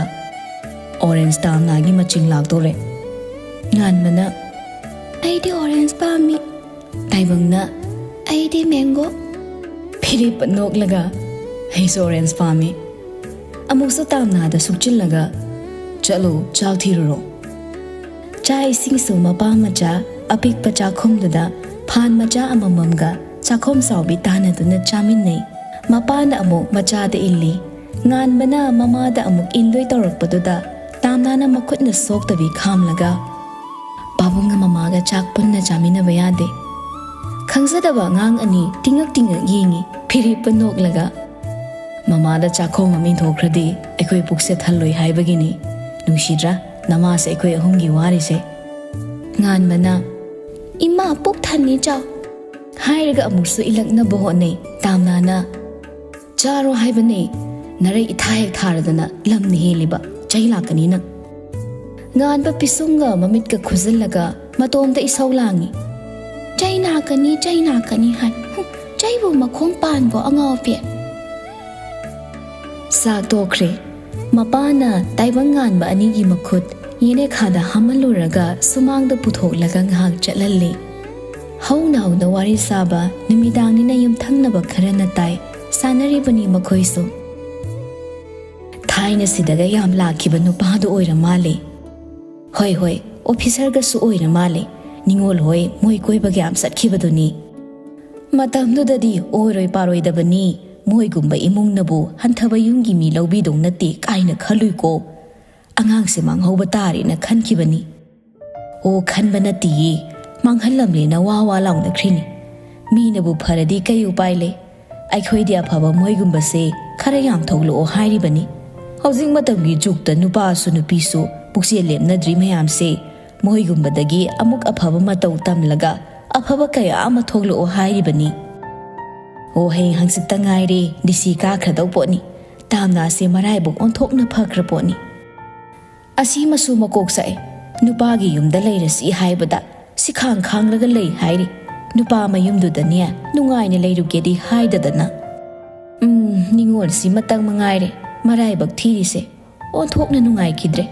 "ꯑꯣꯔꯦꯟꯖ ꯇꯥꯝꯅꯥꯒꯤ ꯃꯆꯤꯡ ꯂꯥꯛꯇꯧꯔꯦ"꯫ ꯉꯥꯟꯕꯅ, "ꯑꯩꯗꯤ ꯑꯣꯔꯦꯟꯖ ꯄꯥꯝꯃꯤ"꯫ ꯇꯥꯏꯕꯪꯅ, "ꯑꯩꯗꯤ ꯃꯦꯡꯒꯣ"꯫ ꯐꯤꯔꯦꯞꯄ ꯅꯣꯛꯂꯒ, "ꯑꯩꯁꯨ ꯑꯣꯔꯦꯟꯖ ꯄꯥꯝꯃꯤ"꯫ ꯑꯃꯨꯛꯁꯨ ꯇꯥꯝꯅꯥꯗ ꯁꯨꯛꯆꯤꯜꯂꯒ, "ꯆꯠꯂꯨ, ꯆꯥꯛ ꯊꯤꯔꯨꯔꯣ"꯫ ꯆꯥꯛ ꯏꯁꯤꯡꯁꯨ ꯃꯄꯥ ꯃꯆꯥ ꯑꯄꯤꯛꯄ ꯆꯥꯛꯈꯨꯝꯗꯨꯗ ꯐꯥꯟ ꯃꯆꯥ ꯑꯃꯃꯝꯒ ꯆꯥꯛꯈꯨꯝ ꯆꯥꯎꯕꯤ ꯇꯥꯟꯅꯗꯨꯅ ꯆꯥꯃꯤꯟꯅꯩ꯫ ꯃꯄꯥꯅ ꯑꯃꯨꯛ ꯃꯆꯥꯗ ꯏꯜꯂꯤ꯫ ꯉꯥꯟꯕꯅ ꯃꯃꯥꯗ ꯑꯃꯨꯛ ꯏꯟꯗꯣꯏ ꯇꯧꯔꯛꯄꯗꯨꯗ ꯇꯥꯝꯅꯥꯅ ꯃꯈꯨꯠꯅ ꯁꯣꯛꯇꯕꯤ ꯈꯥꯝꯂꯒ, "ꯄꯥꯕꯨꯡꯒ ꯃꯃꯥꯒ ꯆꯥꯛ ꯄꯨꯟꯅ ꯆꯥꯃꯤꯟꯅꯕ ꯌꯥꯗꯦ"꯫ ꯈꯪꯖꯗꯕ ꯑꯉꯥꯡ ꯑꯅꯤ ꯇꯤꯡꯉꯛ ꯇꯤꯡꯉꯛ ꯌꯦꯡꯉꯤ꯫ ꯐꯤꯔꯦꯞꯄ ꯅꯣꯛꯂꯒ, "ꯃꯃꯥꯗ ꯆꯥꯛꯈꯣꯝ ꯑꯃ ꯏꯟꯊꯣꯛꯈ꯭ꯔꯗꯤ ꯑꯩꯈꯣꯏ ꯄꯨꯛꯁꯦ ꯊꯜꯂꯣꯏ ꯍꯥꯏꯕꯒꯤꯅꯤ꯫ ꯅꯨꯡꯁꯤꯗ꯭ꯔꯥ? ꯅꯃꯥꯁꯦ ꯑꯩꯈꯣꯏ ꯑꯍꯨꯝꯒꯤ ꯋꯥꯔꯤꯁꯦ꯫ ꯉꯥꯟꯕꯅ, "ꯏꯃꯥ, ꯄꯨꯛ ꯊꯟꯅꯤ, ꯆꯥꯎ" ꯍꯥꯏꯔꯒ ꯑꯃꯨꯛꯁꯨ ꯏꯜꯂꯛꯅꯕ ꯍꯣꯠꯅꯩ꯫ ꯇꯥꯝꯅꯥꯅ, "ꯆꯥꯔꯣ ꯍꯥꯏꯕꯅꯦ, ꯅꯔꯩ ꯏꯊꯥ ꯍꯦꯛ ꯊꯥꯔꯗꯅ ꯂꯝꯅ ꯍꯦꯜꯂꯤꯕ, ꯆꯩ ꯂꯥꯛꯀꯅꯤ ꯅꯪ"꯫ ꯉꯥꯟꯕ ꯄꯤꯁꯨꯝꯒ ꯃꯃꯤꯠꯀ ꯈꯨꯖꯤꯜꯂꯒ ꯃꯇꯣꯝꯇ ꯏꯁꯧ ꯂꯥꯡꯉꯤ꯫ "ꯆꯩ ꯂꯥꯛꯀꯅꯤ, ꯆꯩ ꯂꯥꯛꯀꯅꯤ" ꯍꯥꯏ꯫ ꯍꯨꯝ, ꯆꯩꯕꯨ ꯃꯈꯣꯡ ꯄꯥꯟꯕꯣ, ꯑꯉꯥꯎꯕꯤ? ꯆꯥꯛ ꯇꯣꯛꯈ꯭ꯔꯦ꯫ ꯃꯄꯥꯅ ꯇꯥꯏꯕꯪ ꯉꯥꯟꯕ ꯑꯅꯤꯒꯤ ꯃꯈꯨꯠ ꯌꯦꯅꯦꯈꯥꯗ ꯍꯥꯝꯍꯜꯂꯨꯔꯒ ꯁꯨꯃꯥꯡꯗ ꯄꯨꯊꯣꯛꯂꯒ ꯉꯥꯏꯍꯥꯛ ꯆꯠꯍꯜꯂꯤ꯫ ꯍꯧꯅ ꯍꯧꯅ ꯋꯥꯔꯤ ꯁꯥꯕ, ꯅꯨꯃꯤꯗꯥꯡꯅꯤꯅ ꯌꯨꯝꯊꯪꯅꯕ ꯈꯔꯅ ꯇꯥꯏ꯫ ꯁꯥꯟꯅꯔꯤꯕꯅꯤ ꯃꯈꯣꯏꯁꯨ꯫ "ꯊꯥꯏꯅ ꯁꯤꯗꯒ ꯌꯥꯝ ꯂꯥꯛꯈꯤꯕ ꯅꯨꯄꯥꯗꯣ ꯑꯣꯏꯔ ꯃꯥꯜꯂꯦ꯫ ꯍꯣꯏ, ꯍꯣꯏ, ꯑꯣꯐꯤꯁꯔꯒꯁꯨ ꯑꯣꯏꯔ ꯃꯥꯜꯂꯦ꯫ ꯅꯤꯉꯣꯜ ꯍꯣꯏ ꯃꯣꯏ ꯀꯣꯏꯕꯒ ꯌꯥꯝ ꯆꯠꯈꯤꯕꯗꯨꯅꯤ꯫ ꯃꯇꯝꯗꯨꯗꯗꯤ ꯑꯣꯏꯔꯣꯏ ꯄꯥꯔꯣꯏꯗꯕꯅꯤ, ꯃꯣꯏꯒꯨꯝꯕ ꯏꯃꯨꯡꯅꯕꯨ ꯍꯟꯊꯕ ꯌꯨꯝꯒꯤ ꯃꯤ ꯂꯧꯕꯤꯗꯧ ꯅꯠꯇꯦ ꯀꯥꯏꯅ ꯈꯜꯂꯨꯏꯀꯣ꯫ ꯑꯉꯥꯡꯁꯦ ꯃꯥꯡꯍꯧꯕ ꯇꯥꯔꯦꯅ ꯈꯟꯈꯤꯕꯅꯤ"꯫ ꯑꯣ, ꯈꯟꯕ ꯅꯠꯇꯤꯌꯦ, ꯃꯥꯡꯍꯜꯂꯝꯂꯦꯅ ꯋꯥ ꯋꯥ ꯂꯥꯎꯅꯈ꯭ꯔꯤꯅꯤ꯫ ꯃꯤꯅꯕꯨ ꯐꯔꯗꯤ ꯀꯩ ꯎꯄꯥꯏ ꯂꯩ? ꯑꯩꯈꯣꯏꯗꯤ ꯑꯐꯕ ꯃꯣꯏꯒꯨꯝꯕꯁꯦ ꯈꯔ ꯌꯥꯝ ꯊꯣꯛꯂꯛꯑꯣ ꯍꯥꯏꯔꯤꯕꯅꯤ꯫ ꯍꯧꯖꯤꯛ ꯃꯇꯝꯒꯤ ꯖꯨꯛꯇ ꯅꯨꯄꯥꯁꯨ ꯅꯨꯄꯤꯁꯨ ꯄꯨꯛꯆꯦꯜ ꯂꯦꯞꯅꯗ꯭ꯔꯤ ꯃꯌꯥꯝꯁꯦ, ꯃꯣꯏꯒꯨꯝꯕꯗꯒꯤ ꯑꯃꯨꯛ ꯑꯐꯕ ꯃꯇꯧ ꯇꯝꯂꯒ ꯑꯐꯕ ꯀꯌꯥ ꯑꯃ ꯊꯣꯛꯂꯛꯑꯣ ꯍꯥꯏꯔꯤꯕꯅꯤ꯫ ꯑꯣ, ꯍꯌꯦꯡ ꯍꯪꯆꯤꯠꯇ ꯉꯥꯏꯔꯦ, ꯗꯤ ꯁꯤ ꯀꯥꯈ꯭ꯔꯗꯧ ꯄꯣꯠꯅꯤ꯫ ꯇꯥꯝꯅꯥꯁꯦ ꯃꯔꯥꯏꯕꯛ ꯑꯣꯟꯊꯣꯛꯅ ꯐꯈ꯭ꯔ ꯄꯣꯠꯅꯤ꯫ ꯑꯁꯤꯃꯁꯨ ꯃꯀꯣꯛ ꯆꯥꯛꯑꯦ꯫ ꯅꯨꯄꯥꯒꯤ ꯌꯨꯝꯗ ꯂꯩꯔꯁꯤ ꯍꯥꯏꯕꯗ ꯁꯤꯈꯥꯡ ꯈꯥꯡꯂꯒ ꯂꯩ ꯍꯥꯏꯔꯤ꯫ ꯅꯨꯄꯥ ꯃꯌꯨꯝꯗꯨꯗꯅꯦ ꯅꯨꯡꯉꯥꯏꯅ ꯂꯩꯔꯨꯒꯦꯗꯤ ꯍꯥꯏꯗꯗꯅ꯫ ꯎꯝ, ꯅꯤꯉꯣꯜꯁꯤ ꯃꯇꯪ ꯃꯉꯥꯏꯔꯦ ꯃꯔꯥꯏꯕꯛ ꯊꯤꯔꯤꯁꯦ꯫ ꯑꯣꯟꯊꯣꯛꯅ ꯅꯨꯡꯉꯥꯏꯈꯤꯗ꯭ꯔꯦ꯫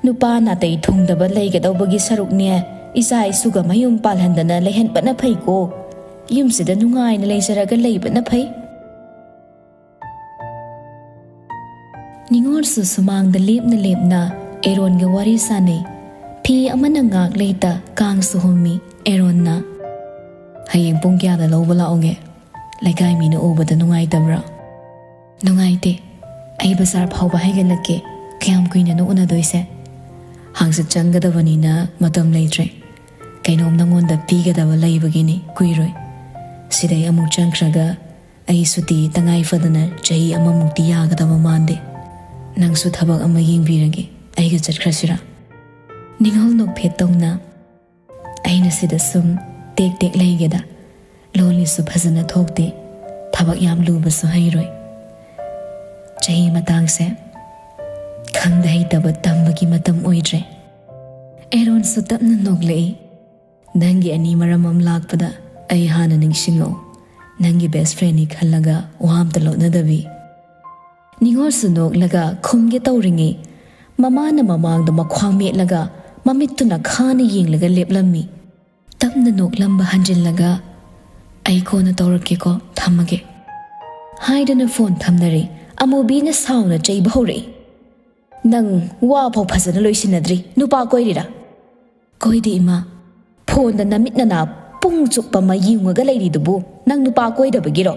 ꯅꯨꯄꯥ ꯅꯥꯇꯩ ꯊꯨꯡꯗꯕ ꯂꯩꯒꯗꯧꯕꯒꯤ ꯁꯔꯨꯛꯅꯦ, ꯏꯆꯥ ꯏꯁꯨꯒ ꯃꯌꯨꯝ ꯄꯥꯜꯍꯟꯗꯅ ꯂꯩꯍꯟꯕꯅ ꯐꯩꯀꯣ꯫ ꯌꯨꯝꯁꯤꯗ ꯅꯨꯡꯉꯥꯏꯅ ꯂꯩꯖꯔꯒ ꯂꯩꯕꯅ ꯐꯩ꯫ ꯅꯤꯉꯣꯜꯁꯨ ꯁꯨꯃꯥꯡꯗ ꯂꯦꯞꯅ ꯂꯦꯞꯅ ꯑꯦꯔꯣꯟꯒ ꯋꯥꯔꯤ ꯁꯥꯅꯩ꯫ ꯐꯤ ꯑꯃꯅ ꯉꯥꯛ ꯂꯩꯇ ꯀꯥꯡꯁꯨ ꯍꯨꯝꯃꯤ꯫ ꯑꯦꯔꯣꯟꯅ, "ꯍꯌꯦꯡ ꯄꯨꯡ ꯀꯌꯥꯗ ꯂꯧꯕ ꯂꯥꯛꯎꯒꯦ? ꯂꯩꯀꯥꯏ ꯃꯤꯅ ꯎꯕꯗ ꯅꯨꯡꯉꯥꯏꯇꯕ꯭ꯔꯥ?" "ꯅꯨꯡꯉꯥꯏꯇꯦ꯫ ꯑꯩ ꯕꯖꯥꯔ ꯐꯥꯎꯕ ꯍꯥꯏꯒꯠꯂꯛꯀꯦ꯫ ꯀꯌꯥꯝ ꯀꯨꯏꯅꯅꯣ ꯎꯅꯗꯣꯏꯁꯦ? ꯍꯪꯆꯤꯠ ꯆꯪꯒꯗꯕꯅꯤꯅ ꯃꯇꯝ ꯂꯩꯇ꯭ꯔꯦ꯫ ꯀꯩꯅꯣꯝ ꯅꯉꯣꯟꯗ ꯄꯤꯒꯗꯕ ꯂꯩꯕꯒꯤꯅꯤ, ꯀꯨꯏꯔꯣꯏ꯫ ꯁꯤꯗꯩ ꯑꯃꯨꯛ ꯆꯪꯈ꯭ꯔꯒ ꯑꯩ ꯁꯨꯇꯤ ꯇꯉꯥꯏ ꯐꯗꯅ ꯆꯍꯤ ꯑꯃꯃꯨꯛꯇꯤ ꯌꯥꯒꯗꯕ ꯃꯥꯟꯗꯦ꯫ ꯅꯪꯁꯨ ꯊꯕꯛ ꯑꯃ ꯌꯦꯡꯕꯤꯔꯒꯦ꯫ ꯑꯩ ꯆꯠꯈ꯭ꯔꯁꯤꯔꯥ?" ꯅꯤꯉꯣꯜ ꯅꯣꯛꯐꯦꯠ ꯇꯧꯅ, "ꯑꯩꯅ ꯁꯤꯗ ꯁꯨꯝ ꯇꯦꯛ ꯇꯦꯛ ꯂꯩꯒꯦꯗ꯫ ꯂꯣꯜꯂꯤꯁꯨ ꯐꯖꯅ ꯊꯣꯛꯇꯦ, ꯊꯕꯛ ꯌꯥꯝ ꯂꯨꯕꯁꯨ ꯍꯩꯔꯣꯏ꯫ ꯆꯍꯤ ꯃꯇꯥꯡꯁꯦ ꯈꯪꯗ ꯍꯩꯇꯕ ꯇꯝꯕꯒꯤ ꯃꯇꯝ ꯑꯣꯏꯗ꯭ꯔꯦ꯫" ꯑꯦꯔꯣꯟꯁꯨ ꯇꯞꯅ ꯅꯣꯛꯂꯛꯏ꯫ "ꯅꯪꯒꯤ ꯑꯅꯤ ꯃꯔꯝ ꯑꯃ ꯂꯥꯛꯄꯗ ꯑꯩ ꯍꯥꯟꯅ ꯅꯤꯡꯁꯤꯡꯉꯛꯑꯣ꯫ ꯅꯪꯒꯤ best friendꯅꯤ ꯈꯜꯂꯒ ꯋꯥ ꯑꯝꯇ ꯂꯣꯠꯅꯗꯕꯤ꯫" ꯅꯤꯉꯣꯜꯁꯨ ꯅꯣꯛꯂꯒ ꯈꯨꯝꯒꯦ ꯇꯧꯔꯤꯉꯩ, ꯃꯃꯥꯅ ꯃꯃꯥꯡꯗ ꯃꯈ꯭ꯋꯥꯡ ꯃꯦꯠꯂꯒ ꯃꯃꯤꯠꯇꯨꯅ ꯈꯥꯅ ꯌꯦꯡꯂꯒ ꯂꯦꯞꯂꯝꯃꯤ꯫ ꯇꯞꯅ ꯅꯣꯛꯂꯝꯕ ꯍꯟꯖꯤꯜꯂꯒ, "ꯑꯩ ꯀꯣꯟꯅ ꯇꯧꯔꯛꯀꯦꯀꯣ, ꯊꯝꯃꯒꯦ" ꯍꯥꯏꯗꯨꯅ ꯐꯣꯟ ꯊꯝꯅꯔꯦ꯫ ꯑꯃꯨꯕꯤꯅ ꯁꯥꯎꯅ ꯆꯩꯕ ꯍꯧꯔꯛꯏ꯫ "ꯅꯪ ꯋꯥ ꯐꯥꯎ ꯐꯖꯅ ꯂꯣꯏꯁꯤꯟꯅꯗ꯭ꯔꯤ, ꯅꯨꯄꯥ ꯀꯣꯏꯔꯤꯔꯥ?" "ꯀꯣꯏꯗꯦ ꯏꯃꯥ꯫" "ꯐꯣꯟꯗ ꯅꯃꯤꯠ ꯅꯅꯥ ꯄꯨꯡ ꯆꯨꯞꯄ ꯑꯃ ꯌꯨꯡꯉꯒ ꯂꯩꯔꯤꯗꯨꯕꯨ ꯅꯪ ꯅꯨꯄꯥ ꯀꯣꯏꯗꯕꯒꯤꯔꯣ?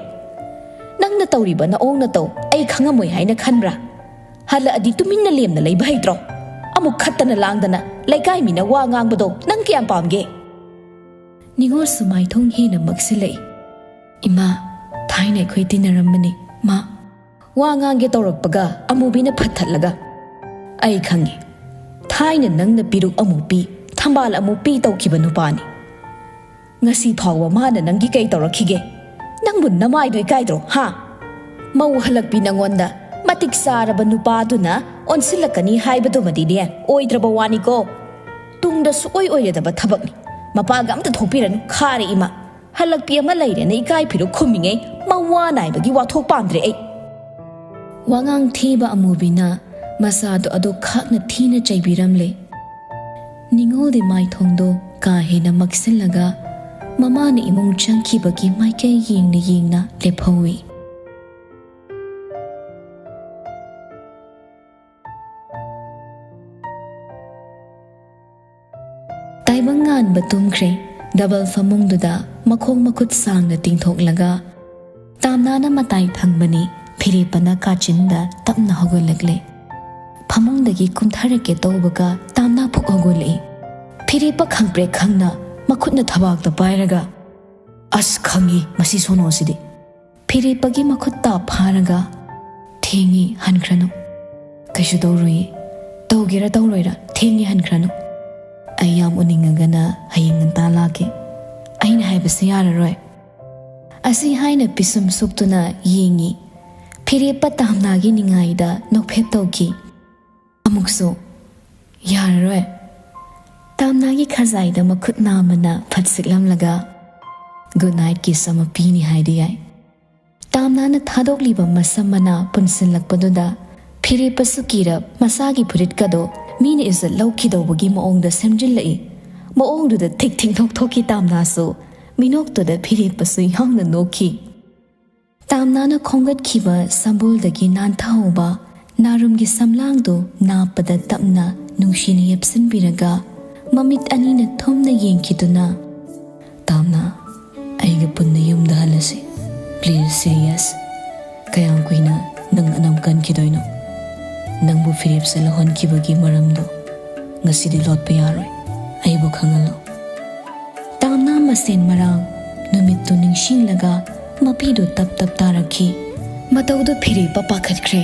ꯅꯪꯅ ꯇꯧꯔꯤꯕ ꯅꯑꯣꯡ ꯅꯇꯧ ꯑꯩ ꯈꯪꯉꯝꯃꯣꯏ ꯍꯥꯏꯅ ꯈꯟꯕ꯭ꯔꯥ? ꯍꯜꯂꯛꯑꯗꯤ ꯇꯨꯃꯤꯟꯅ ꯂꯦꯝꯅ ꯂꯩꯕ ꯍꯩꯇ꯭ꯔꯣ? ꯑꯃꯨꯛ ꯈꯠꯇꯅ ꯂꯥꯡꯗꯅ ꯂꯩꯀꯥꯏ ꯃꯤꯅ ꯋꯥ ꯉꯥꯡꯕꯗꯣ ꯅꯪ ꯀꯌꯥꯝ ꯄꯥꯝꯒꯦ?" ꯅꯤꯉꯣꯜꯁꯨ ꯃꯥꯏꯊꯣꯡ ꯍꯦꯟꯅ ꯃꯛꯁꯤꯜꯂꯛꯏ꯫ "ꯏꯃꯥ, ꯊꯥꯏꯅ ꯑꯩꯈꯣꯏ ꯇꯤꯟꯅꯔꯝꯕꯅꯤ, ꯃꯥ꯫" ꯋꯥ ꯉꯥꯡꯒꯦ ꯇꯧꯔꯛꯄꯒ ꯑꯃꯨꯕꯤꯅ ꯐꯠꯊꯠꯂꯒ, "ꯑꯩ ꯈꯪꯉꯤ, ꯊꯥꯏꯅ ꯅꯪꯅ ꯄꯤꯔꯨꯛ ꯑꯃꯨꯛ ꯄꯤ, ꯊꯝꯕꯥꯜ ꯑꯃꯨꯛ ꯄꯤ ꯇꯧꯈꯤꯕ ꯅꯨꯄꯥꯅꯤ꯫ ꯉꯁꯤ ꯐꯥꯎꯕ ꯃꯥꯅ ꯅꯪꯒꯤ ꯀꯩ ꯇꯧꯔꯛꯈꯤꯒꯦ? ꯅꯪꯕꯨ ꯅꯃꯥꯏꯗꯨ ꯏꯀꯥꯏꯗ꯭ꯔꯣ, ꯍꯥ? ꯃꯧ ꯍꯜꯂꯛꯄꯤ ꯅꯪꯉꯣꯟꯗ ꯃꯇꯤꯛ ꯆꯥꯔꯕ ꯅꯨꯄꯥꯗꯨꯅ ꯑꯣꯟꯁꯤꯜꯂꯛꯀꯅꯤ ꯍꯥꯏꯕꯗꯨꯃꯗꯤꯅꯦ, ꯑꯣꯏꯗ꯭ꯔꯕ ꯋꯥꯅꯤꯀꯣ꯫ ꯇꯨꯡꯗ ꯁꯨꯛꯑꯣꯏ ꯑꯣꯏꯔꯗꯕ ꯊꯕꯛꯅꯤ꯫ ꯃꯄꯥꯒ ꯑꯝꯇ ꯊꯣꯛꯄꯤꯔꯅꯨ, ꯈꯥꯔꯦ ꯏꯃꯥ꯫ ꯍꯜꯂꯛꯄꯤ ꯑꯃ ꯂꯩꯔꯦꯅ ꯏꯀꯥꯏ ꯐꯤꯔꯨꯛ ꯈꯨꯝꯃꯤꯉꯩ ꯃꯋꯥ ꯅꯥꯏꯕꯒꯤ ꯋꯥꯊꯣꯛ ꯄꯥꯝꯗ꯭ꯔꯦ ꯑꯩ꯫" ꯋꯥꯉꯥꯡ ꯊꯤꯕ ꯑꯃꯨꯕꯤꯅ ꯃꯆꯥꯗꯣ ꯑꯗꯨ ꯈꯥꯛꯅ ꯊꯤꯅ ꯆꯩꯕꯤꯔꯝꯂꯦ꯫ ꯅꯤꯉꯣꯜꯗꯤ ꯃꯥꯏꯊꯣꯡꯗꯣ ꯀꯥ ꯍꯦꯟꯅ ꯃꯛꯁꯤꯜꯂꯒ ꯃꯃꯥꯅ ꯏꯃꯨꯡ ꯆꯪꯈꯤꯕꯒꯤ ꯃꯥꯏꯀꯩ ꯌꯦꯡꯅ ꯌꯦꯡꯅ ꯂꯦꯞꯍꯧꯏ꯫ ꯇꯥꯏꯕꯪ ꯉꯥꯟꯕ ꯇꯨꯝꯈ꯭ꯔꯦ꯫ ꯗꯕꯜ ꯐꯃꯨꯡꯗꯨꯗ ꯃꯈꯣꯡ ꯃꯈꯨꯠ ꯁꯥꯡꯅ ꯇꯤꯡꯊꯣꯛꯂꯒ ꯇꯥꯝꯅꯥꯅ ꯃꯇꯥꯏ ꯊꯪꯕꯅꯤ꯫ ꯐꯤꯔꯦꯞꯄꯅ ꯀꯥꯆꯤꯟꯗ ꯇꯞꯅ ꯍꯧꯒꯠꯂꯛꯂꯦ꯫ ꯐꯃꯨꯡꯗꯒꯤ ꯀꯨꯝꯊꯔꯛꯀꯦ ꯇꯧꯕꯒ ꯇꯥꯝꯅꯥ ꯐꯨꯛ ꯍꯧꯒꯠꯂꯛꯏ꯫ ꯐꯤꯔꯦꯞꯄ ꯈꯪꯄ꯭ꯔꯦꯛ ꯈꯪꯅ ꯃꯈꯨꯠꯅ ꯊꯕꯥꯛꯇ ꯄꯥꯏꯔꯒ, "ꯑꯁ, ꯈꯪꯉꯤ ꯃꯁꯤ ꯁꯣꯅꯣꯁꯤꯗꯤ꯫" ꯐꯤꯔꯦꯞꯄꯒꯤ ꯃꯈꯨꯠ ꯇꯥꯞ ꯐꯥꯔꯒ, "ꯊꯦꯡꯉꯤ, ꯍꯟꯈ꯭ꯔꯅꯨ꯫ ꯀꯩꯁꯨ ꯇꯧꯔꯣꯏꯌꯦ꯫ "ꯇꯧꯒꯦꯔꯥ ꯇꯧꯔꯣꯏꯔꯥ, ꯊꯦꯡꯉꯦ, ꯍꯟꯈ꯭ꯔꯅꯨ꯫ ꯑꯩ ꯌꯥꯝ ꯎꯅꯤꯡꯉꯒꯅ ꯍꯌꯦꯡ ꯉꯟꯇꯥ ꯂꯥꯛꯀꯦ꯫ ꯑꯩꯅ ꯍꯥꯏꯕꯁꯦ ꯌꯥꯔꯔꯣꯏ"꯫ ꯑꯁꯤ ꯍꯥꯏꯅ ꯄꯤꯁꯨꯝ ꯁꯨꯛꯇꯨꯅ ꯌꯦꯡꯉꯤ꯫ ꯐꯤꯔꯦꯞꯄ ꯇꯥꯝꯅꯥꯒꯤ ꯅꯤꯡꯉꯥꯏꯗ ꯅꯣꯛꯐꯦꯠ ꯇꯧꯈꯤ꯫ ꯑꯃꯨꯛꯁꯨ "ꯌꯥꯔꯔꯣꯏ"꯫ ꯇꯥꯝꯅꯥꯒꯤ ꯈꯖꯥꯏꯗ ꯃꯈꯨꯠ ꯅꯥꯝꯃꯅ ꯐꯠ ꯁꯤꯛꯂꯝꯂꯒ "ꯒꯨꯗ ꯅꯥꯏꯠ ꯀꯤꯁ ꯑꯃ ꯄꯤꯅꯤ ꯍꯥꯏꯗꯤ ꯌꯥꯏ"꯫ ꯇꯥꯝꯅꯥꯅ ꯊꯥꯗꯣꯛꯂꯤꯕ ꯃꯁꯝ ꯃꯅꯥ ꯄꯨꯟꯁꯤꯜꯂꯛꯄꯗꯨꯗ ꯐꯤꯔꯦꯞꯄꯁꯨ ꯀꯤꯔꯞ ꯃꯁꯥꯒꯤ ꯐꯨꯔꯤꯠꯀꯗꯣ ꯃꯤꯅ ꯏꯖꯠ ꯂꯧꯈꯤꯗꯧꯕꯒꯤ ꯃꯑꯣꯡꯗ ꯁꯦꯝꯖꯤꯜꯂꯛꯏ꯫ ꯃꯑꯣꯡꯗꯨꯗ ꯊꯤꯛ ꯊꯤꯛ ꯅꯣꯛꯊꯣꯛꯈꯤ ꯇꯥꯝꯅꯥꯁꯨ꯫ ꯃꯤꯅꯣꯛꯇꯨꯗ ꯐꯤꯔꯦꯞꯄꯁꯨ ꯌꯥꯎꯅ ꯅꯣꯛꯈꯤ꯫ ꯇꯥꯝꯅꯥꯅ ꯈꯣꯝꯒꯠꯈꯤꯕ ꯁꯝꯕꯨꯜꯗꯒꯤ ꯅꯥꯟꯊꯍꯧꯕ ꯅꯥꯔꯨꯝꯒꯤ ꯁꯝꯂꯥꯡꯗꯨ ꯅꯥꯞꯄꯗ ꯇꯞꯅ ꯅꯨꯡꯁꯤꯅ ꯌꯦꯞꯁꯤꯟꯕꯤꯔꯒ ꯃꯃꯤꯠ ꯑꯅꯤꯅ ꯊꯨꯝꯅ ꯌꯦꯡꯈꯤꯗꯨꯅ, "ꯇꯥꯝꯅꯥ, ꯑꯩꯒ ꯄꯨꯟꯅ ꯌꯨꯝꯗ ꯍꯜꯂꯁꯤ꯫ Please say yes꯫ ꯀꯌꯥꯝ ꯀꯨꯏꯅ ꯅꯪ ꯑꯅꯝ ꯀꯟꯈꯤꯗꯣꯏꯅꯣ? ꯅꯪꯕꯨ ꯐꯤꯔꯦꯞꯁꯦ ꯂꯧꯍꯟꯈꯤꯕꯒꯤ ꯃꯔꯝꯗꯣ ꯉꯁꯤꯗꯤ ꯂꯣꯠꯄ ꯌꯥꯔꯣꯏ꯫ ꯑꯩꯕꯨ ꯈꯪꯍꯜꯂꯣ"꯫ ꯇꯥꯝꯅꯥ ꯃꯁꯦꯟ ꯃꯔꯥꯡ ꯅꯨꯃꯤꯠꯇꯨ ꯅꯤꯡꯁꯤꯡꯂꯒ ꯃꯄꯤꯗꯨ ꯇꯞ ꯇꯞ ꯇꯥꯔꯛꯈꯤ꯫ ꯃꯇꯧꯗꯨ ꯐꯤꯔꯦꯞꯄ ꯄꯥꯈꯠꯈ꯭ꯔꯦ꯫